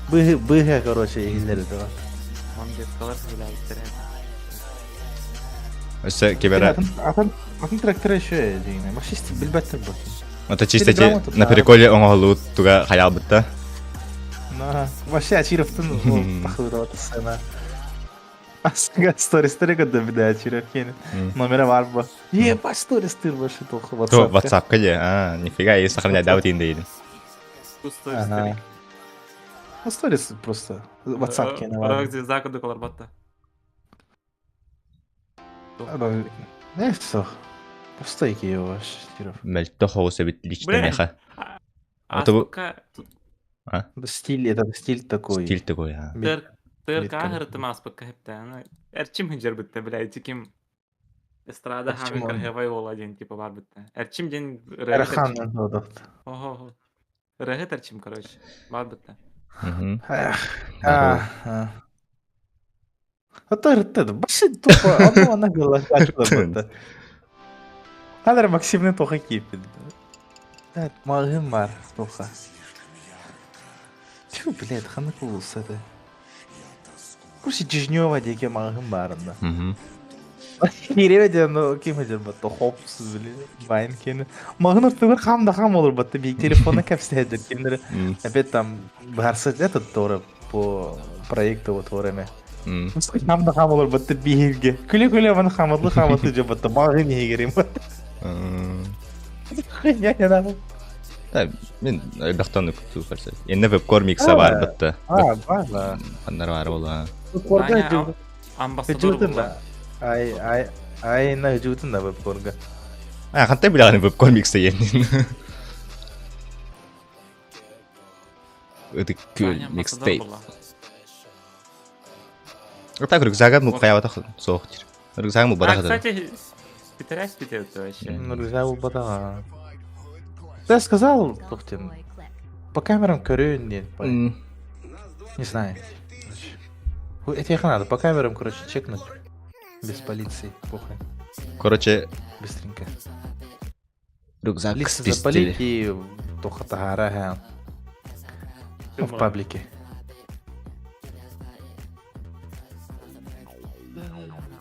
быга, быга, короче, иһиллер этого. Мамбеткалар биләйттер. Өссө кебера. Атын, атын трактор еще дегене. Вообще билбеттер бу. Это чисто те на приколе оңолу туга хаял бытта. На, вообще Ачировтын тахыдыр сцена. Астыга стористер көдө биде Ачиров кени. Номера бар бу. Ебать стористер вообще толку WhatsApp. WhatsApp кеде. А, нифига, я сохраняю даут инде. Ага. Ну, сторис просто. WhatsApp кени бар. Рок звезда кудукалар батта. Не все. Просто его вообще. Мэлтэ хоус эбит лично меха. Это А? Стиль, это стиль такой. Стиль такой, а. ТРК хыртым аспакка хепте. Эрчим хинжер битте, бля, тиким эстрада хами кархевай ола ден типа бар битте. Эрчим ден Эрхан додот. Ого. Рехет эрчим, короче. Бар битте. А. А то башы тупо, оно она была так Хадр Максимны тоха кипит. Магын бар тоха. Чу, блядь, ханнык улус это. Курси Дежнева деке магын барында. Киребе ну ким эдер батта хопсыз биле вайн кени. Магын ортогор хам да хам olur батта бик телефона кепседер кимдер. Опять там барса этот тоже по проекту вот время. Хам да хам olur батта бигилге. Күле күле маны хаматлы хаматлы же батта магын егерим. Хуйня не надо. Да, мен бахтан күтүү көрсө. Энне вебкор микса бар битте. А, бар да. Аннар бар бола. Вебкорга амбассадор була. Ай, ай, ай, на жутун да вебкорга. А, кантай билаган вебкор микса енин. Это күл микстейп. Так рюкзага му каябата соох. Рюкзага му барахата. Кстати, Пидорас это вообще. Ну, нельзя булбатаҕа. Я сказал, Тухтин, по камерам көрүн диэн. Не знаю. Этих надо по камерам, короче, чекнуть. Без полиции, похуй. Короче, Быстренько. Рюкзак Лица запалить и тухатахара в паблике.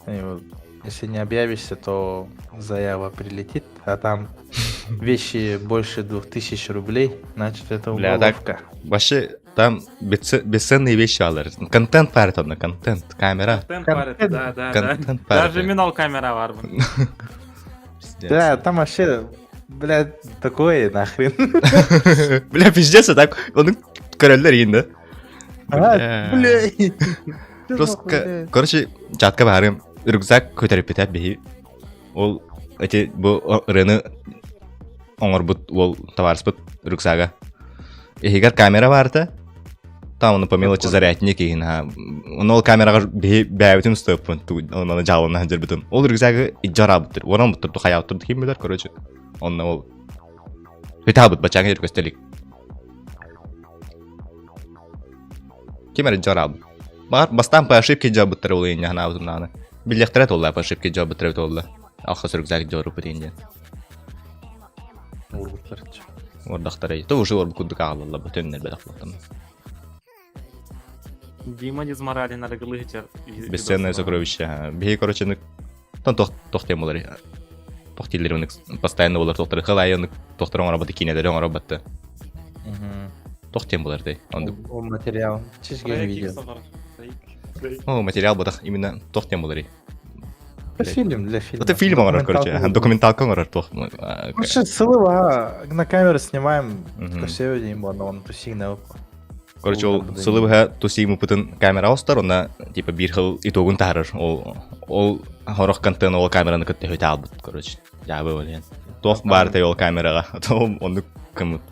И вот, если не объявишься, то заява прилетит, а там вещи больше 2000 рублей, значит это Бля, так- уголовка. Вообще, там бесценные вещи алар. Контент парит онно, контент, камера. Контент бар это, да, да, да. Контент парит. Даже минал камера бар. Пиздец. Да, там вообще, блядь, такое нахрен. Бля, пиздец, а так, он короллер иин А, Бля. Просто, короче, чатка барым, рюкзак көтөрүппүтэ биһи. Ол эти бу ырыаны оҥорбут уол товарыспыт рюкзага. Иһигэр камера баарта. Там он по мелочи зарядник иһин ha. Оны ол камераҕа биһи бэйэбитин устуоппун, оны дьаалына сылдьарбытын. Ол рюкзагы ижжараабыттыр, уоран буттур, хайаабыттыр ким билэр, короче. Онно ол Хүтаабыт бачааҥа көстөлүк. Ким эрэ дьараабыт. Баҕар бастаан по ошибке дьаабыттар ол иһин ханаабытым даҕаны. Билиэхтэрэ туолла по ошибке дьаабыттар эбит буолла. Алхас рюкзак дьооруппут иһин диэн. Уурбуттар. Уордахтара. То уже уорбут курдук аҕалаллар бу төннөрбөтөх буолтам. Дима Дизморалин арыгылыһычар. Бесценное сокровище. Биһи короче нык тон тох тохтем болар. Тох дииллэр ынык постоянно болар тохтар. Хыл айы ынык тохтар оҥоробат киинэлэри оҥоробатты. Тох тем болар дей. Ондук. Ол материал. Чизге видео. О, материал ботах именно тох тем болар. Это фильм для фильма. Это фильм оҥорор, короче. Документалка оҥорор туох. Лучше сылыва на камеру снимаем. Красивый день был, он тусигна. Короче, ол сылы быһа тусигмыпытын камера остар, онна типа биир хыл итогун таһарар. Ол ол хорох контент ол камераны кытта өтө албыт, короче. Дьаабы ол иһин. Туох баар этэй ол камераҕа? Оннук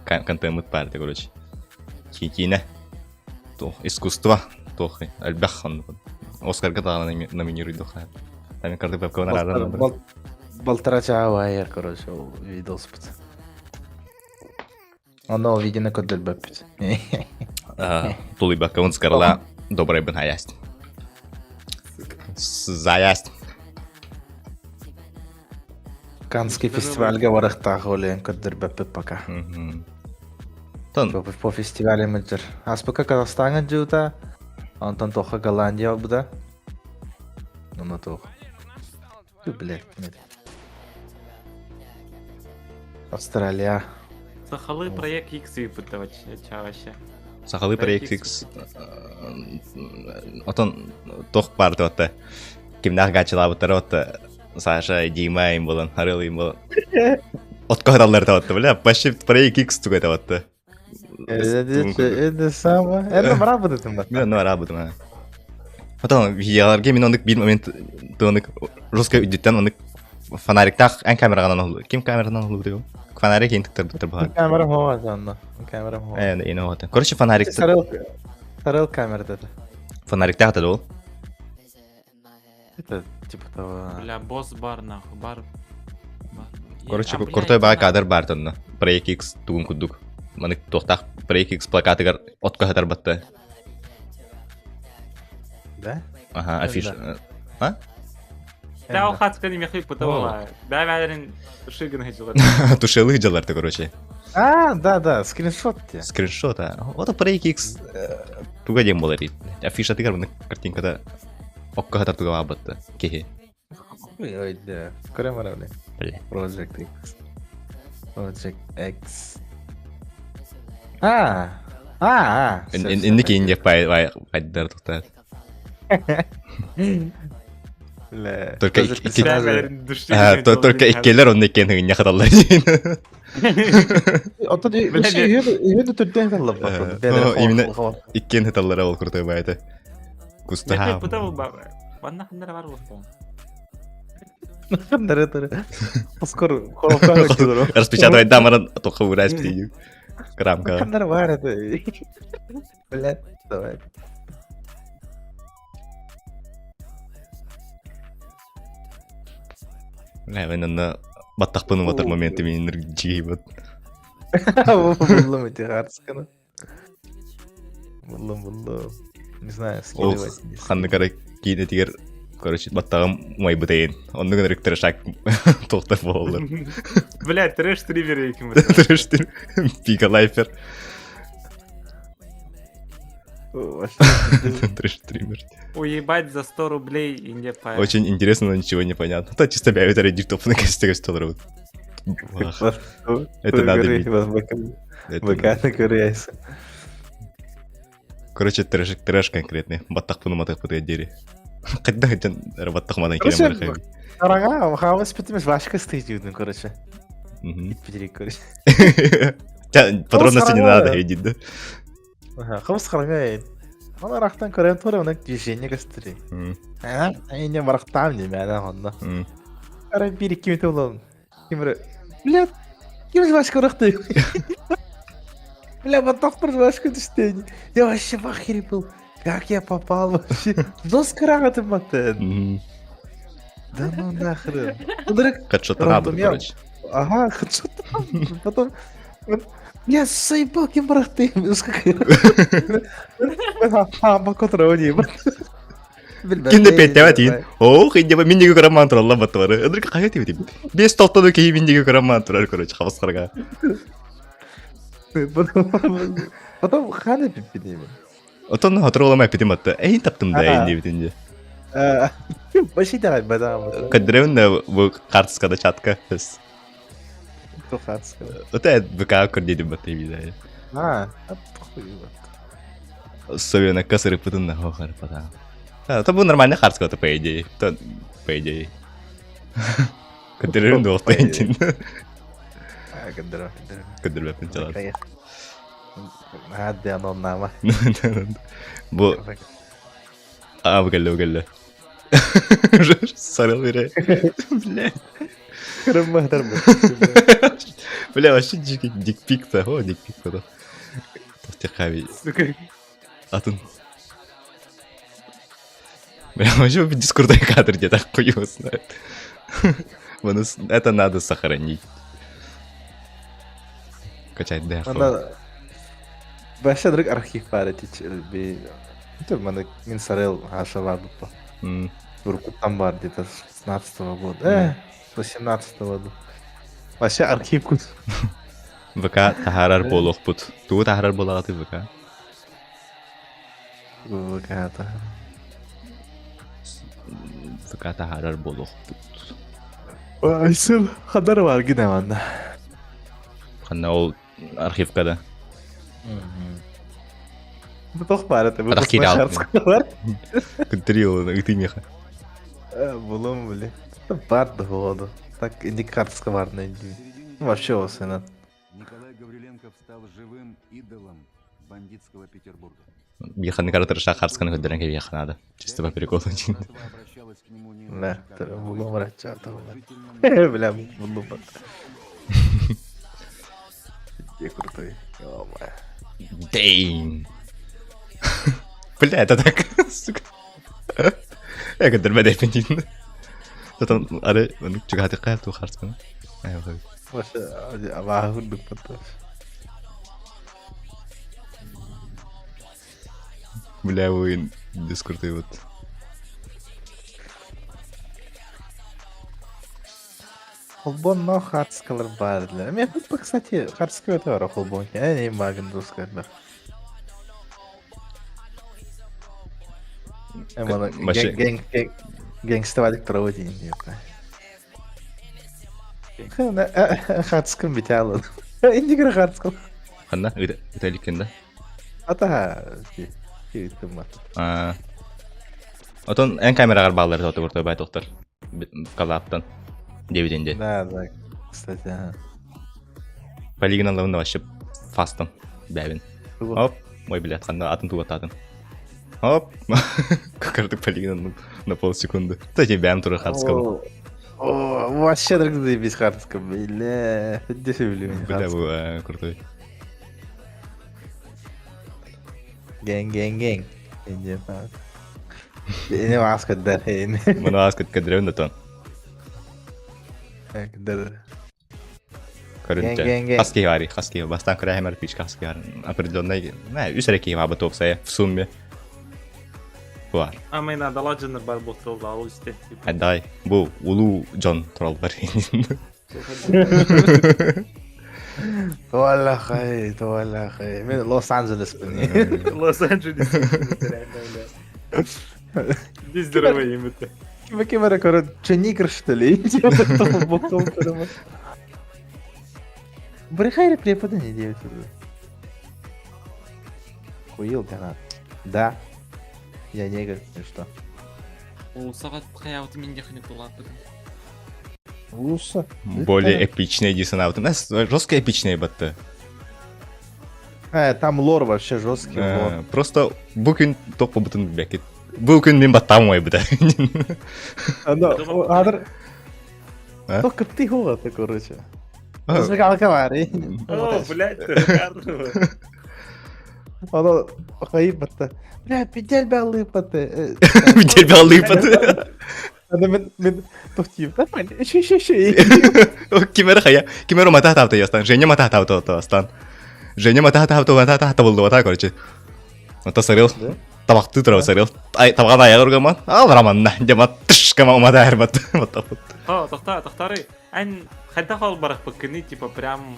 контеммыт баар этэ, короче. Киинэ. Туох искусство. Туох элбэх оннук. Оскарга даҕаны номинируйдух. Там карды бэпкэ Полтора часа короче, ол видос Оно видеоны көрдөрбөппүт. Тулуйбакка он скарла добрый бын хаясть. Заясть. Канский фестивальга барыхтаах олен көрдөрбөппүт пока. Тон. По фестивале мыджыр. Аспыка Казахстанга жуута, онтон тоха Голландия буда. Оно тох. Блядь, Австралия. Сахалы проект X выпытывать вообще. Сахалы проект X. Отон тох бар отта. Кимнах гачылабыттар отта. Саша, Дима им болан, Харыл им болан. Отко хаталлар отта, бля, почти проект X тугай отта. Это самое. Это работает. Ну, работает. Потом видеоларга мин оннук биир момент тонук жестко үдүттэн оннук фонариктаах эн камераҕынан оһолу ким камеранан оһолу фонарик иин тыктарбыттар баһар Камера хоа онно. Камера хоа. Э, ин оһота. Короче, фонарик Сарыл Сарыл камера это. Фонариктаах это ол. Это типа того. Бля, босс бар нахуй, бар. Короче, крутой баа кадр бар тонно. Проект X тугун курдук. Манык туохтаах Проект X плакатыгар отко хатар батта. Да? Ага, афиш. А? Да, ол хатка не мехи потовала. Да, бәрін шигін хыджылар. Тушелы дьалар короче. А, да, да, скриншот те. Скриншот, а. Вот Проект X туга дем болар. Афиша тыгар мына картинкада окко хатар туга батта. Кеhe. Ой, да. Көрем бара, бля. Project X. Project X. А, а, а. Инники инде пай пайдар тухтар. Только только иккелер онно иккен хыгыння хаталлар дейін. Оттон үйөдө түрден хаталлар. Именно иккен хаталлар ол крутой байты. Куста. Ванна хандара бар болса. Хандара тары. Скоро Распечатывать дамаран тоха урайс птию. Крамка. Хандара бар это. Блядь, давай. Бля, мен онно баттахпын уматар моменты мин дьиибит. Буллум эти хартсканы. Буллум, буллум. Не знаю, Ол скидывать. не ханнык эрэ киинэтигэр короче баттаҕым умайбытайын. Оннук ынырык трешак туохтар буолаллар. Бля, трэш тривер екимит. Трэш пика лайфер. скидывать. Трэш триммер. Уебать за 100 рублей и не по. Очень интересно, но ничего не понятно. То чисто бэйбит эрэ дир топпуна кэстэ көстө олоробут. Это надо видеть. Это надо. ВК накуряйся. Короче, трэш, трэш конкретный. Баттахпын уматыхпытыгар диэри. Хайдах дьон эрэ баттах манан киирэн Короче, барахайбыт. Дорога, хаалыс бүтүмүс башка стыдюдун, короче. Мгм. Итпитирик, короче. Тя, Подробности не хараҥа. надо, иди, да? Ага, хабыс хараҥа Аны рахтан көрөн тура, оны движение көстүрүй. М, Эне барахтаам дии мэнэ онно. м. Ара бир икки мүнөт болон. Ким эрэ Блядь, ким жвачка ырахты? Бля, баттахпар жвачка түстэ. Я вообще в ахере был. Как я попал вообще? Доскарага маттен. М. Да ну нахрен. Ынырык Хедшот надо, Рандом я. короче. Ага, что там? Потом... Я заебал, ким барахты. Кинде петтева тиин. Ох, инде миндиги көрөмман туралла баттыбары. Ынырык хайа тибитим. Бес тоқтону киһи миндиги көрөмман турар, короче, хабысқарга. Потом ханы пиппинеме. Отон хотур эпитим атты. Эйин таптым да Ага. эйин дебитинде. Вообще давай, бадам. Кадыревин да бу картскада чатка. Это БК көрдейдим батты биде. А, похуй. Особенно косыры пытын на хохар пата. Это был нормальный хардскот, по идее. То, по идее. Кадыревин да охтайнтин. Кадырев, кадырев. Кадыревин чалар. Хадди анон нама. Бу а бу кэллэ бу кэллэ. Сарыл бире. Бля. Кырыммахтар Бля, вообще дикий дикпик-то. О, дикпик-то. Тохтехави. Сука. Атын. Бля, вообще дискурдный кадр где-то хуй его знает. Вон, Это надо сохранить. Качать да. Ана Вообще друг архив бар эти би. Это маны мин сарел хаша бар бу. Буркутан бар где-то с 16 года. С 18 года. Вообще архив кут. ВК таһаарар буолуохпут. Тугу таһаарар буолаҕытый ВК? ВК это. ВК таһаарар буолуохпут. Айсыл хадар бар гине манда. Ханна ол архивка да. Бу тох бар это. Арах кире бар. Күнтери ол ытымеха. Булум били. Бар да болду. Так индикаторска бар не. Вообще осена. Николай Гавриленков стал живым идолом бандитского Петербурга. Биханы каратыр шахарсканы көдөрөн кебиэханада. Чисто по приколу. Братва обращалась к нему не Да, иначе, как к булум рачата. уважительному Бля, булум. Где крутой. Ё-моё. Дейн. Бля, это так, сука. Я көдөрмө дейпин. Тотон ары чугатыкка ту харсканы. Ай, ой. Вообще, абаа хүрдүк батташ. Бля, уин дискурты вот. Холбон но хардскалар бар для. Мен тут, кстати, хардскал это бар холбон. Я не магын дускар. Эмана Вообще- гэнг гэнг гангставадик проводин деп. Хардскал битялы. Индигр хардскал. Ханна, ыталиккен да? Ата киттим А. Отон эн камерагар баалар тоту куртой бай доктор. Калаптан. Дебитинде. Да, да, кстати, ага. Полигон лавында вообще фастом. Бәбин. Оп, ой, блядь, ханна атын тугататын. Оп. Как полигон на полсекунды. Кстати, бәм туры хардскал. О, вообще друг заебись хардскал, бля. Где люблю Бля, бу крутой. Гэнг, гэнг, гэнг. Инде Эне маска дәрейн. Мына аскат кадревн да тон. Көрүнтэ. Хас киһи баарый? Хас киһи? Бастаан көрөөһүм РПЧ хас киһи бар? Определенный, үс эрэ киһи баабыт уопсайа в сумме. Бар. А мы надо ладжаныр бар болсол ал исте. Дай, бу улуу дьон тураллар. Туалахай, туалахай. Мен Лос-Анджелеспин. Лос-Анджелес. Здоровый им это. Ким ким эрэ көрөн, че негр что ли? Брехайра преподание девять Хуил да. Да. Я негр, и что? Уулуссаҕа хайаабыты мин диэхини тулааппытым. Уулусса. Более эпичный дии санаабытым. Жестко эпичный батты. Э, там лор вообще жесткий лор. Просто бу күн топпобутун билбэккит. Бу күн мин баттаам уайбыта. Адыр Только ты ты, короче. Зажигалка бар. О, блядь, Оно хайыппатта. Бля, пидель балыппаты. Пидель балыппаты. Аны мен мен тохтиим. Нормально. Ши ши ши. Кимер хая, кимер мата таапта ястан. Женя мата таапта астан. Женя мата таапта мата таапта булду мата короче. Ата сарыл. Табакты тура сарыл. Ай табаган аягы ургаман. Ал раманна. Жама тыш кама умата эрбат. О, тохта, тохтары. Эн хайда хол барах быккыны, типа прям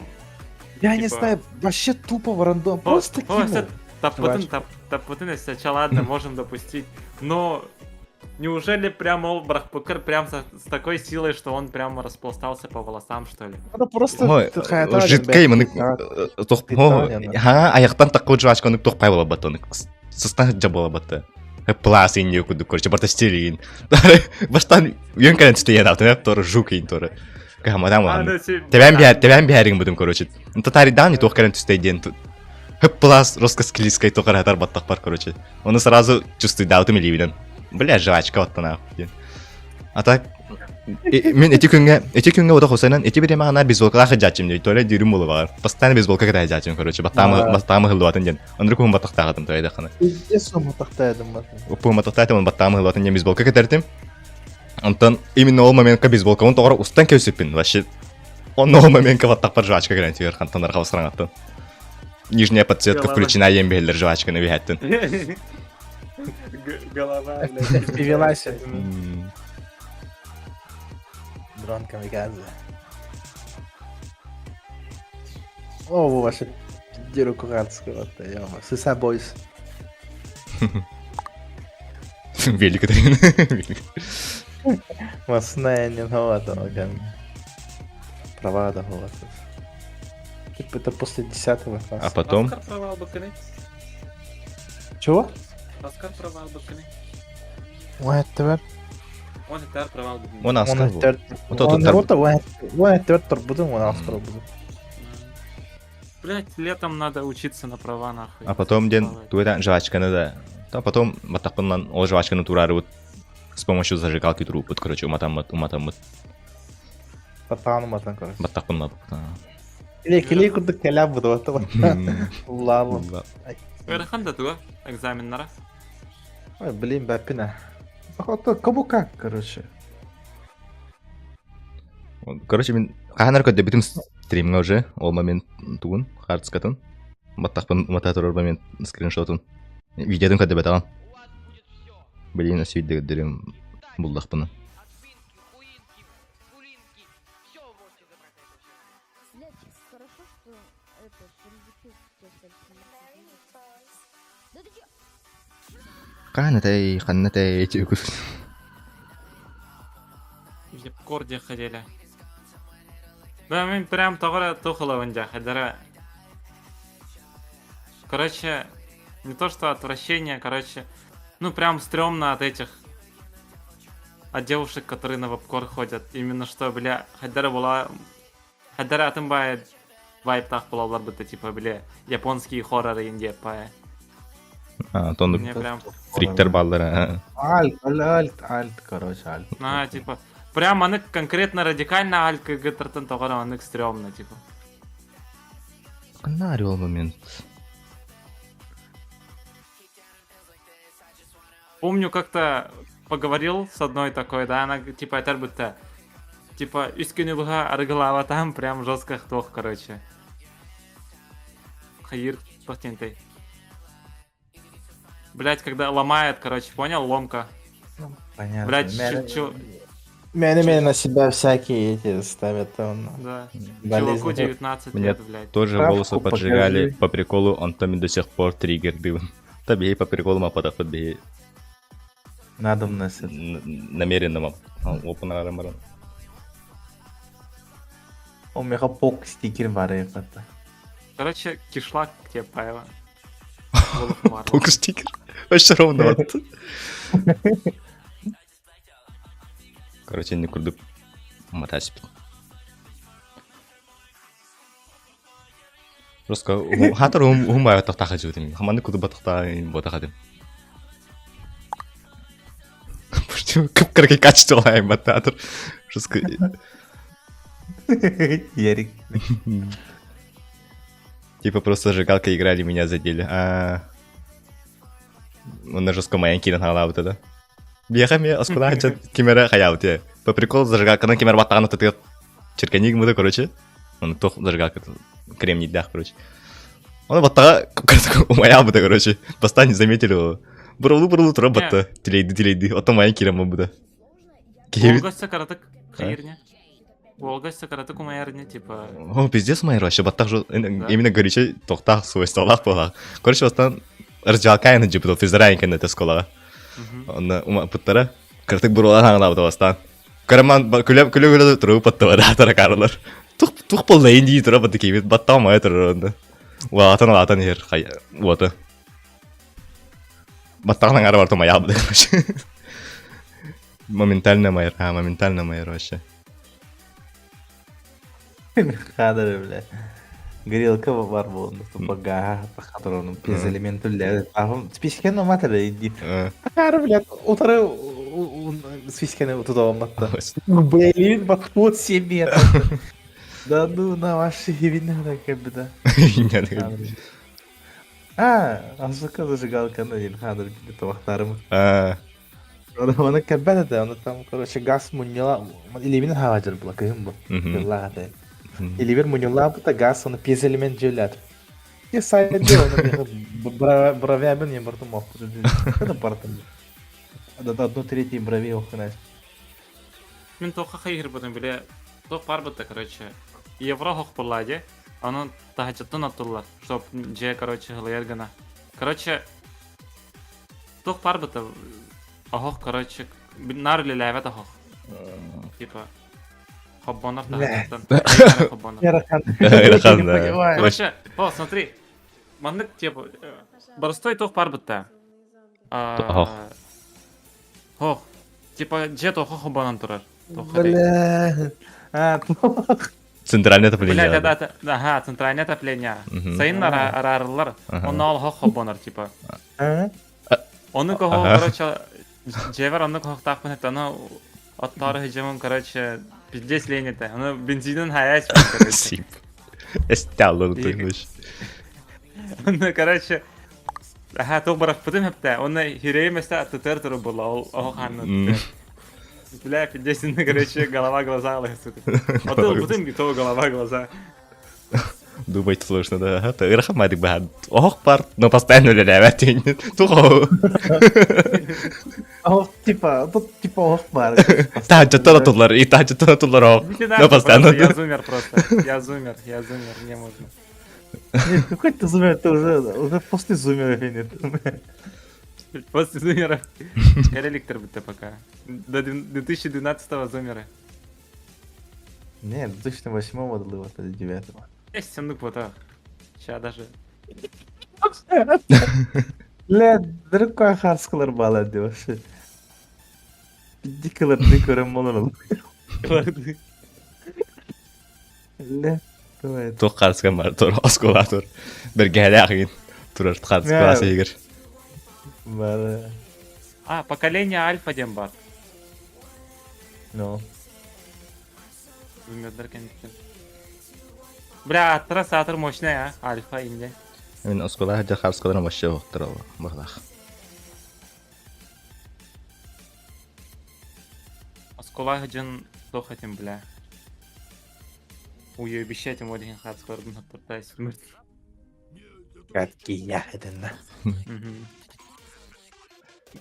Я не знаю, вообще тупо в рандом. Просто кинул. Таппытын, таппытын, если ладно, можем допустить. Но неужели прям ол барахпыкыр прям с такой силой, что он прям распластался по волосам, что ли? Это просто жидкой маны ха аяктан такой жвачканы тохпай була батоны. Сыстан жабыла батты. Плас инне кудук короче барта стилин. Баштан үйөн кэлэн түстейен автомат торы жук ин торы. Кахамадам ладно. Тебен бир тебен биэрин будум короче. Татаридан не тох кэлэн түстейден. Хөп плас роско склизкой тохар хатар баттах бар короче. Он сразу чувствует даутым или Бля, жвачка вот она. А так мен эти күнгө эти күнгө ода хосанан эти биреме анар бейсболкалаах жаачым дейт тойле дүйрүм болу бар постоянно бейсболка ката жаачым короче баттаамы баттаамы хыллыбатын диэн онру куһун баттахтаахатым тоойдахана Пиздец, уппуһун баттахтаатым баттаамы хыллыбатын диэн бейсболка кэтэртим онтон именно ол моментка бейсболка он тоҕор устан кэбисиппин вообще он ол моментка баттахпар жвачка кэлэн түгэр хантан архабасраҥаттан нижняя подсветка включена диэн биһэллэр жвачканы биһэттин Голова, Перевелась. Дрон камикадзе. О, бу вообще деру куратского, ё Сыса бойс. Велик Масна не новата, Права да Типа это после 10 класса. А потом? Чего? Оскар провал быккыны. Ой, это Он этер провал быккыны. Он Оскар был. Он этер буду, он Оскар буду. Блять, летом надо учиться на права нахуй. А потом день туэта жвачканы да. А потом батакпынан ол жвачканы турары вот с помощью зажигалки труб, короче, уматаммыт, уматаммыт. Батан уматан, короче. Батакпынан. Или кили курдук кэлэ буду, Ладно. Ыарахан да туга экзаменнара. Ой, блин, бапина. Кому как, короче. Короче, мен хаанар көдө бүтүм стримҥа уже ол момент тугун хартскатын баттахпын умата турар момент скриншотун видеотун көдө бетаган блин өсүйдегдерим булдахпын. Ханатай, ханатай, В корде ходили. Да, мы прям тогора тухала хадара. Короче, не то что отвращение, короче, ну прям стрёмно от этих, от девушек, которые на вебкор ходят. Именно что, бля, хадара была, хадара атымбай вайп тах была будто типа, бля, японские хорроры инде па. А, то Мне прям... Фриктер баллара. Альт, альт, альт, короче, альт. А, типа, прям аны конкретно радикально альт кгтартын тоғара аны стрёмно, типа. Канариол момент. Помню, как-то поговорил с одной такой, да, она типа это будто. Типа, үс күнү быһа арыгылаабатаһым прям жестко туох, короче. Хайыр туох диэнтэй. Блять, когда ломает, короче, понял, ломка. Понятно. Блять, Мя- чё, Меня, меня на себя всякие эти ставят там. да. Чуваку Болезни. 19 Мне лет, блядь. Тоже Справку волосы поджигали покажи. по приколу, он там и до сих пор триггер дыбын. Та бей по приколу мапатахпыт бей Надо носит. намеренно мап. Опын баран. У меня пок стикер бар это. Короче, кишлак тебе Павел. Волох Марло. Пок стикер. Вообще ровно вот. Короче, не курдук матаспит. Просто хатар хумай тахта жутим. Хаманы куду батахта ботахадым. Кып-кыркы качество мататор. Жестко. Ярик. Типа просто зажигалка играли, меня задели. А. Он на жестко моя киран халабыта да. Бияха ме оскула хача кемера хаябыт По приколу зажигалка на кемера баттаган тыгы черканик мыды, короче. Он тох зажигалка кремний дах, короче. Он баттага умаябыта, короче. Баста не заметили его. Бурулу бурулу тура батта. Тилейди тилейди. Ото моя киран буда. Кебит. Волгостя каратык хайырня. Волгостя каратык умаярня, типа. О, пиздец моя вообще, баттах жо, именно горячо тохтах свойстволах была. Короче, бастан раздевалка на джипто, физраинка на тескола. Онна ума путтара, кыртык бурулар хаңлабыта бастан. Караман күлө күлө күлө туру паттава да тара каралар. Тух тух болла инди тура баты кибит баттаа мая турар онда. Уатан уатан хер хай уата. Баттаган ара бар моя буда короче. Моментально моя, а моментально моя вообще. Хадыр, бля. Грилка бар болду. Тупо га, хадыр без элемент үлләре. Ахым спискен матер иди. Хар, бля, утары спискене туда матта. Блин, подход себе. Да ну на ваши вина как бы да. А, азыка зажигалка на дин хадыр тамактарым. А, Оны кәбәт это, оны там, короче, газ муньяла, или мин хаважыр була, кыһым бу. мгм. Ата. Или бер муньяла бута газ, оны пез элемент жөләт. Я сайды, оны бровябын я бартым охты. Это бартым. Одну третью брови охнать. Мин тоха хайыр бутын биле. Тох бар бутта, короче. Евро хох буллади. Аны тахачаттан аттылар, чтоб же, короче, хылыяр гына. Короче, тох бар бутта. Ахох, короче, нар леләвәт ахох. Типа, хоббонар тахачаттан. Хоббонар. Ярахан, да. Короче, о, смотри. Маннык, типа, боростой тох бар бутта. Ох. Хох. Типа, же тохо хоббонан турар. Тох хадей. Бля. А, Центральное отопление. Блядь, да, да, ага, центральное отопление. Мгм. Сайын арарылар. Ага. Оны ал хох хоббонар, типа. а? Оны кого, Ага. короче, жевер оны кого тахпын это, оны оттары хижемін, короче, пиздец лень это. Оны бензинін хаяч, короче. Сип. Эстялы И- Оны, короче, ага, тоқ барақ пытым хепте. Оны хирейместе ТТР туру була, ол охо ханны. Бля, пиздец, ну, короче, голова, глаза, алых, сука. Отыл пытым, то голова, глаза. Думать сложно, да. Ага, то ырахан мадык баһа. Ох бар, но постоянно үлеләбәт тейін. Тухо. Ох, типа, тут типа ох бар. Тахачаттан атылар, и тахачаттан атылар ох. Идите Но нахуй, постоянно. просто, Я зумер просто. Я зумер, я зумер, мне можно. Нет, какой ты зумер, ты уже, уже после зумера нет. После зумера. Реликтор будто пока. До 2012-го зумеры. Нет, 2008-го было, или 9 Есть ну вот Ща даже. Бля, другой харскалар бала вообще. Дикалар не көрем болар. Бля, давай. Тух қарысқан бар, тур, оскола тур. Бір гәлі ағын. Турар қарыс Мә. егер. Бар. А, поколение Альфа дем бар. Ну. Зумердер кенттен. Бля, аттыра саатыр мощная, а? Альфа инде. Мен оскола хаджа қарысқалар вообще оқтыр ол. Барлақ. Оскола жын... Туох этим, бля. Уебище этим ол иһин хаатыскаларбын хаттартаа испиммит. Каткия этинна.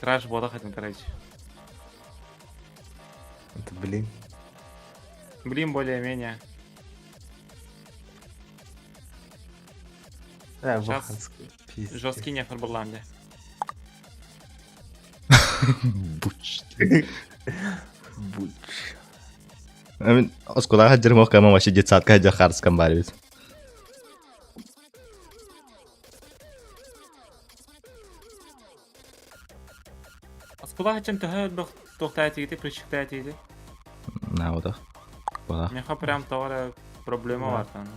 Краш буолах этим, короче. Это блин. Блин, более-менее. Да, Сейчас жесткий нефор был Буч. Буч. Мин оскуолаҕа сылдьарым ол кэмэ вообще детсадка сылдьар хаарыскам баар эбит. Оскуола сылдьан төһө элбэх туохтаа этигити, прыщиктаа этигити? Наабатах. Балах. Миэхэ прям тоҕо эрэ проблема бар там.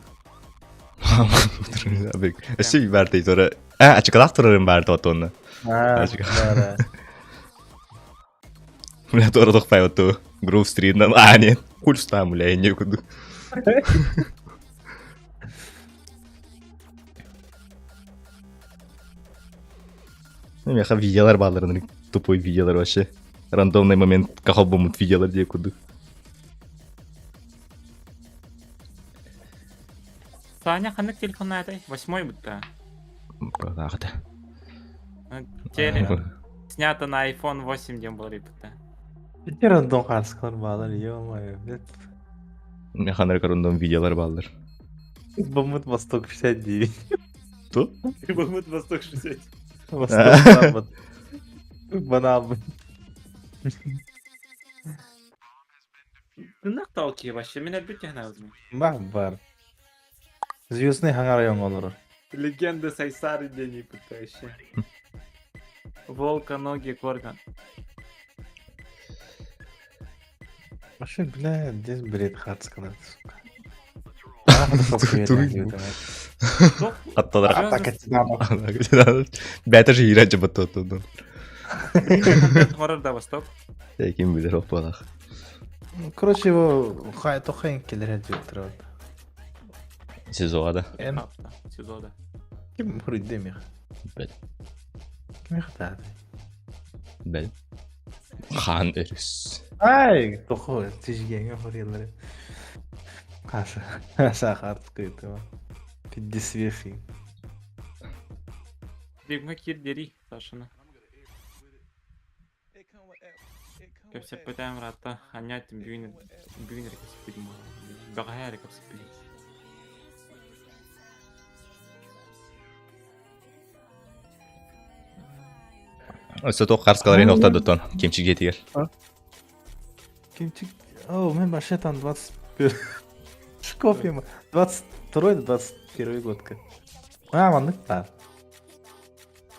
Өссө баар тура. А, ачыкалаах турарым баар туонна. А, да, Бля, туора тохпайбат Grove Street-нан а, нет, кульстам, бля, не куду. Меха видеолар бааларын тупой видеолар вообще. Рандомный момент кахолбомут видеолар дии курдук. Саня ханнык телефонна этэй? Восьмой будто. Баҕата. Теле снято на iPhone 8 диэн буолар эбит Ити рандом хаарыскалар баалар, ё-моё, блядь. Механер рандом видеолар баалар. Бамут Восток 69. Ту? Бамут Восток 60. Восток Запад. Банал. Тыннах талки вообще, мен әлбетте ханабызмын. Бар бар. Звездный хаңар район олорор. Легенда Сайсары день вообще. Волка, ноги, корган. Вообще, бля, здесь бред хардскалар, сука. Атталар. Атака титанов. Бәтә же ире жабат тотуду. Хоррор да Восток. Ким билер оппалах. Короче, его хай тохайн келер директор. СИЗО да. Эн СИЗО да. ким хуруйде мех. Бэл. Ким хатады. Бэл. Хан өрүс. Ай, тохо тижгенге хуруйлары. Каса, каса хардская Пиддисвехи. Дивга кир дери, Сашина. Кэпсэппэтээм ыраатта, анньааттым бүгүн бүгүн эрэ кэпсэппитим бэҕэһээ эрэ кэпсэппитим Өссө туох харскаларын охтодотон кимчик дьиэтигэр. Кимчик... О, мен вообще там 21... Шкофе 22 21 год. А, маннык баар.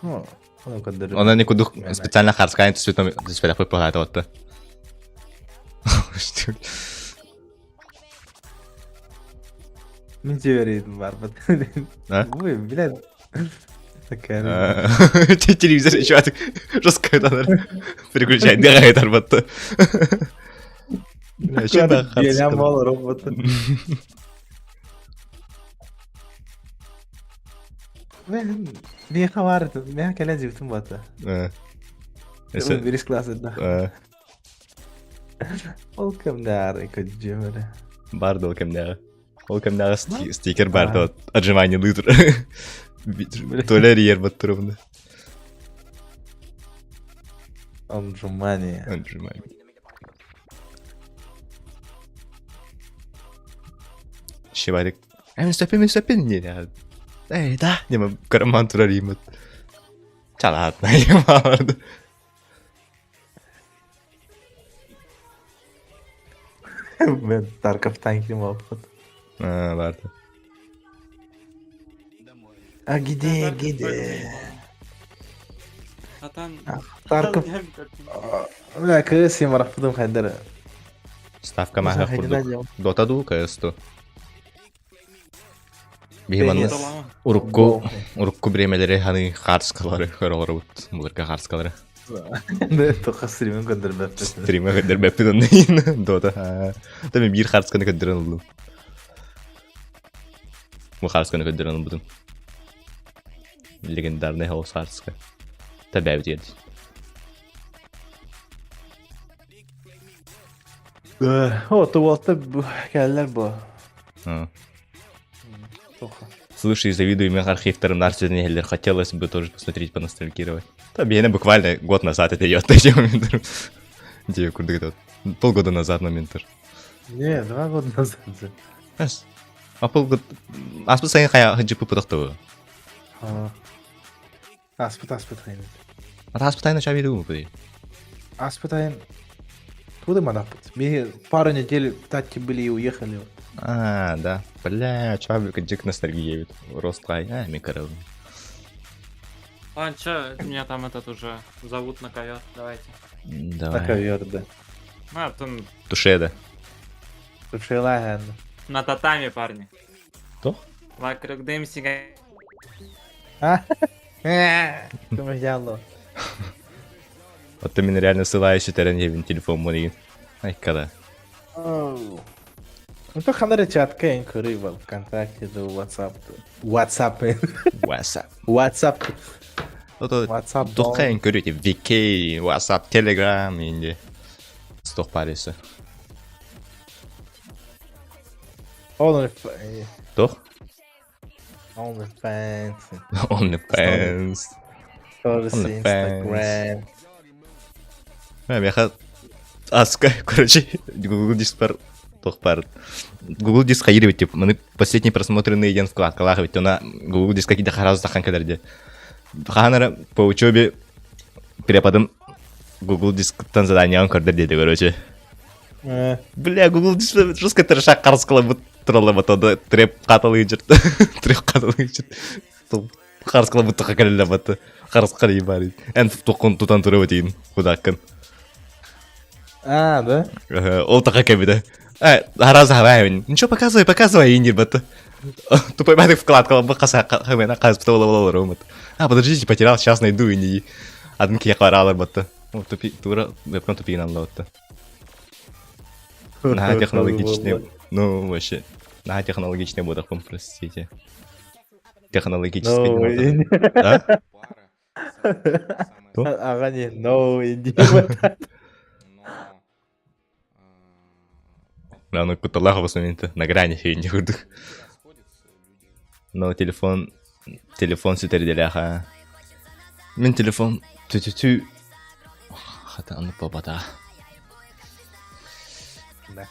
Ну, ону көрдөрүм. Онон кудук специально харскаан түспүт түспэтэх пыһаата отто. Мин дьиэбэр барбыт. А? Ой, блядь. Такая. Телевизор еще жестко переключай, дыхает арбатты. Биэлэм буолар робот. Мен миэхэ баар миэхэ кэлэн дьиктим бата. Бирис класс да. Ол кэмнээр көддьүмэрэ. Бар да ол кэмнээҕи. Ол кэмнээҕи стикер бар да отжимание лытыр. Толя риер баттырыбына. Отжимание. Отжимание. Шибадик. Эми сөппин, мен сөппин не. Эй, да, нема карман турар имат. Чалаат наемаарды. Мен Тарков танким опыт. А, барды. А где, где? Хатан Тарков. Бля, КС им рафтым хайдара. Ставка маха курдук. Дота ду КС ту. Биһиман урукку урукку бириэмэлэри ханы хаарскалары көрө олоробут былыргы хаарскалары. Тоха стримин көрдөрбөппүт. Стриме көрдөрбөппүт оннайын Дота. Та мен биир хаарсканы көрдөрөн ыллым. Бу хаарсканы көрдөрөн ылбытым. Легендарный хаос хаарска. Та бэбит О, туолта кэллэр бу. Слушай, завидую мен архивтарым нарсүтэн хотелось бы тоже посмотреть, поностальгировать. Да, биһиэнэ буквально год назад это я эти моментер. Где курдук это полгода назад моментер. Не, 2 года назад. А полгода... Аспыт сайын хайа хыджыпы пытахтыбы. Аспыт аспыт хайын. А аспыт айын чаби дугу пыды. Аспыт айын Туда манаппыт. Мы пару недель тати были и уехали. А, да. Бля, чаби кыджык ностальгия ведь. Рост кай. А, ми карыл. Ладно, чё, меня там этот уже зовут на ковер, давайте. Давай. На ковер, да. Ну, а там Туше, да. Тушелаган. на татами, парни. Кто? Вокруг дым сига... А? Кымыжало. Вот ты меня реально ссылаешь, терен ебин телефон мой. Ай, когда. Ну то ханары чатка эн көрүй ВКонтакте да WhatsApp. WhatsApp. WhatsApp. WhatsApp. Ото WhatsApp. Тухка эн көрүй VK, WhatsApp, Telegram инде. Стох парисы. OnlyFans. Тох? OnlyFans. OnlyFans. Stories OnlyFans. Instagram. Меха аска, короче, Google Диск бар тох бар. Google Диск хайыр бит, маны последний просмотренный ден вкладкалах ведь она Google Диск какие-то харазы тахан кадерде. Ханара по учебе преподом Google Дисктан задание он көрдер деди, короче. Бля, Google Диск жестко тырыша қарыз бут туралы батады треп каталы жырт. Треп каталы жырт. Қарыз қыла бут калеле баты. Қарыз қали бар. Эн тукун тутан туры бутин худаккын. А, да? Ол така кебиде. Э, хараза хавайын. Ничего показывай, показывай, инир баты. Тупой бадык вкладка, бу каса хамена каз ромат. А, подождите, потерял, сейчас найду и не. Один кия каралар баты. О, тупи, тура, вебкам тупи нам лотта. На технологичный, ну, вообще, на технологичный будахпын, простите. Технологический. No, А? Ага, не, no, иди. Да, ну куталах в моменте на грани фигни курдук. Но телефон, телефон сүтэрделяха. Мен телефон тү-тү-тү. Хата аны папата. Да.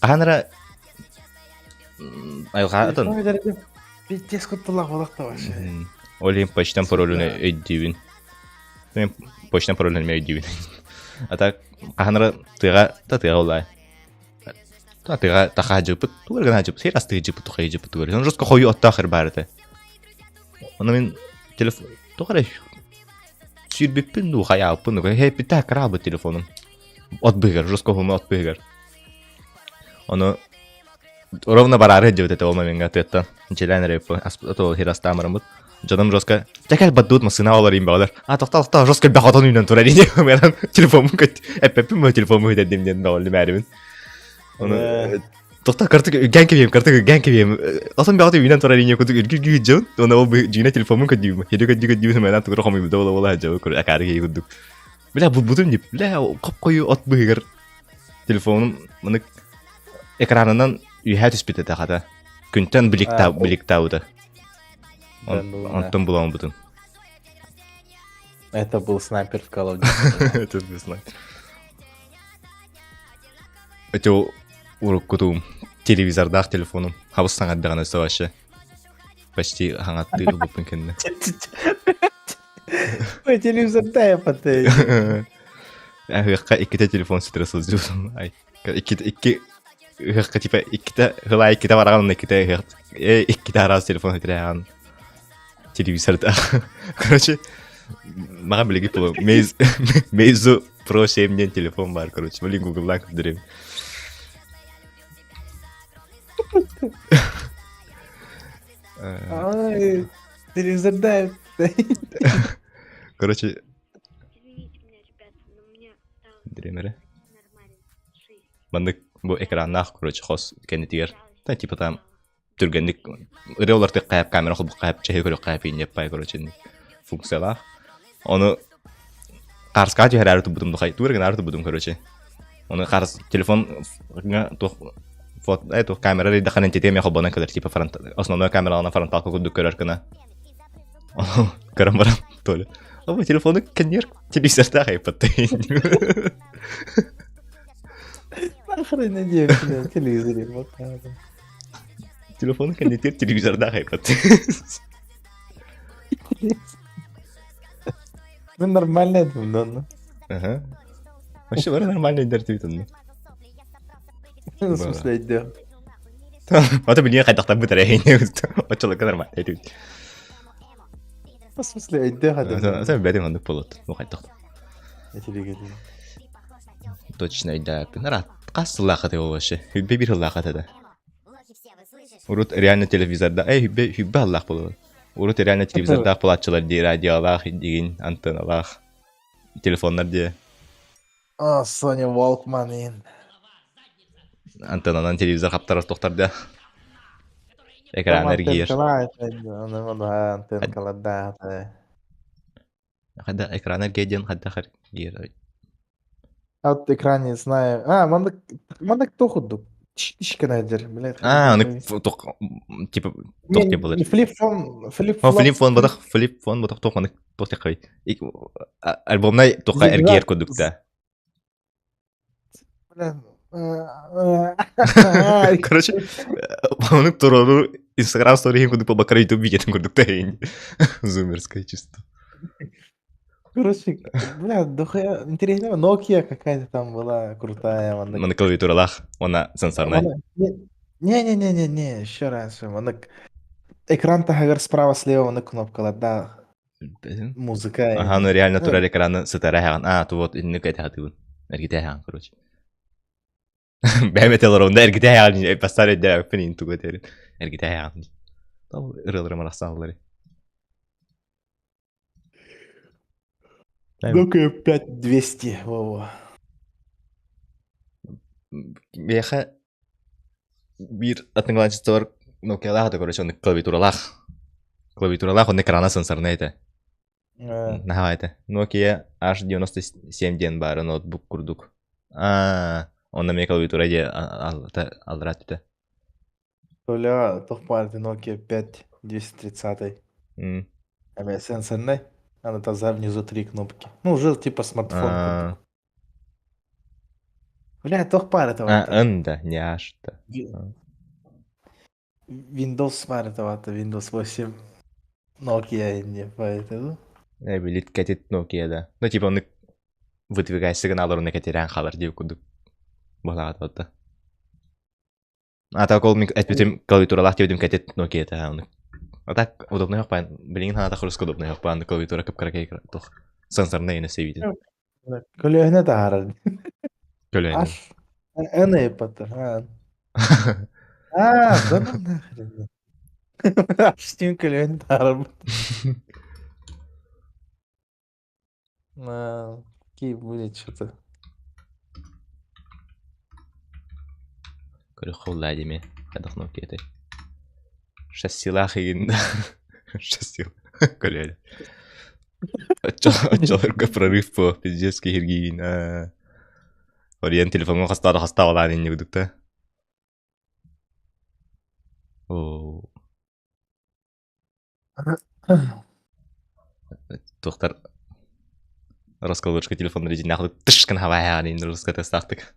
Аханара айылҕаатын Пиздец кутталах болақта вообще. Олин почтам паролун өйдүүбүн. Мен почтам паролун өйдүүбүн. А так аханара тыга та тыга улай. Та тыга таха жыпыт, тугар гана жыпыт, сер асты жыпыт тухай жыпыт тугар. Он жестко хою оттахыр барыты. Оны мен телефон тугар сүйрбиппин ду хаяппын ну хеппи та крабы телефоном. От быгар, жестко хума от быгар. Оны ровно барары деп это ол моментка тыттан. Челен репы, ато хирастамырмыт. Жаным жестко. Текел баддут масына олар им балар. А тохта тохта жестко бахатон үйнен тура дине. Мен телефонум көт. Эппеппин мо телефонум өйден демден баолы мәрибин. Оны тохта картык гән кебем, картык гән кебем. Отон бахаты үйнен тура дине кутук үргү гү жон. Оны ол жине телефонум көт дибим. Хеде көт дибим дибим мен тугра хомый бола бола жабы көр акары кей кудук. Бля бу бутум дип. Бля коп кою от быгыр. Телефонум мыны экранынан үйһә түспүтэ тахата. Күнтэн биликта биликтауда. Онтон булан бутун. Это был снайпер в колоде. Это был снайпер. Это уруккутум телевизордаах телефонум. Хабыс саңардагана өсө вообще. Почти хаңатты ылбыппын кэннэ. Ой, телевизор дай потай. Ыхха иккитэ телефон сүтэрэ сылдьыбытым. Ай, икки икки ыхха типа иккитэ хыла иккитэ бараҕан иккитэ ыхах э иккитэ араас телефон сүтэрээҕин телевизорда. Короче, мага билиги пулу Мейз Meizu Pro 7 диэн телефон бар, короче, блин, гугллаан көрдөрүм. Ай, телевизор дай. Короче, Извините меня, ребята, но мне стало дремере. нормально. Жизнь. Маннык бу экраннаах, короче, хос кэннитигэр. Та типа там түргэнник ырыалар кайап камера холбук кайап чэхи көрө кайап иннеппай, короче, функциялаах. Ону. Хаарыскаҕа түһэрээри турбутум духай. Тугу эрэ гынаары турбутум, короче. Оны хаарыс телефон туох фото туох камера рейдахана интитиэ холбонон кэлэр типа фронт основной камералана фронталка курдук көрөр гына. Көрөн баран Толя. Оба телефону кэннигэр телевизордаах айыппатта. Нахрен диэбитинэн телевизор вот Телефону кэннигэр телевизордаах айыппатта. Ну нормально это, да. Ага. Вообще бары нормально өйдөр түбүт онно. В смысле өйдөө. Ото билиэ хайдахтарбыт эрэ Оччолорго нормально өйдүүт. В смысле өйдөө хайдах. Сен бэтим оннук болот. Ну хайдах. Этилиге. Точно өйдөөппүн. Рат хас сыллаахата ол вообще. Хүббэ бир сыллаахата да. Урут реально телевизорда, эй хүббэ хүббэ аллаах болот. Урут реально телевизордаах буолааччылар дии, радиолаах диин, антенналаах телефоннар дии. А, Sony Walkman иин. Антеннанан телевизор хаптарар тохтар да. Экран эргийэр. Антенкалардаах. Хада экран эргийэр диэн хайдах эргийэр? От экран не знаю. А, мандык мандык тохудук. Тишкенедер, блядь. А, аны тох типа тох деп болар. Флип-фон, флип Флип-фон бодох, флип-фон бодох тох маны тох деп қой. Альбомнай тоққа эргийэр курдук да. Короче, оны турору Инстаграм сторихин курдук бакара YouTube видеотун курдук да Зумерское чувство. Короче, бля, дохуя, интересно, Nokia какая-то там была крутая. Маны клавиатуралах, она сенсорная. Не-не-не-не-не, еще раньше. Маны экран тахагар справа-слева маны кнопкалар, да. Музыка. Ага, ну реально турар экраны сытара хаан. А, ту вот инник эти хатыбын. Эргите хаан, короче. Бэм этелер онда эргите хаан, бастар эдде пенин тугу этерин. Эргите хаан. Там ырылырым арахсаалары. Nokia 5200, во-во. Миэхэ биир атыҥалааччытыгар Nokia-лаах этэ, короче, онно клавиатуралаах. Клавиатуралаах, онно экрана сенсорнай этэ. Наһаа этэ. Nokia H97 диэн баара ноутбук курдук. Аа, онно эмиэ клавиатура диэ аллараа өттүтэ. Толя туох баар Nokia 5230. Эмиэ сенсорный. Аны таза внизу три кнопки. Ну, уже типа смартфон. Аа. Бля, туох баар это А, Н да, не H да. Windows баар это Windows 8. Nokia не поэтому. Э, билит кэтит Nokia да. Ну, типа, оны выдвигайся гыналар оны кэтерэн халар дип курдук. Буолаҕат отта. А так ол мин этпитим клавиатуралаах диэбитим кэтит Nokia этэ ону. А так удобный паан. Билигин ханата хруска удобный паан клавиатура кып-кыракай туох сенсорный ини сэбиитин. Көлөһүнэ таһаарар. Көлөһүнэ. Аш. Эн ыйыппаттар. А, да ну нахрен. Аштын көлөһүнэ таһаарар. Какие были что-то. Көрүөххэ Владимир хайдах Nokia этэй. Шассилаах игин шассил көлөөлө. Оччолорго прорыв по пиздец киһиргиигин Ориен телефоҥҥа хастаары хастаабалаан инньэ курдук да. Оо Туохтар расколочка телефоннар итиннээх тыш гына хабаайаҕын иһин руска тастаахтык.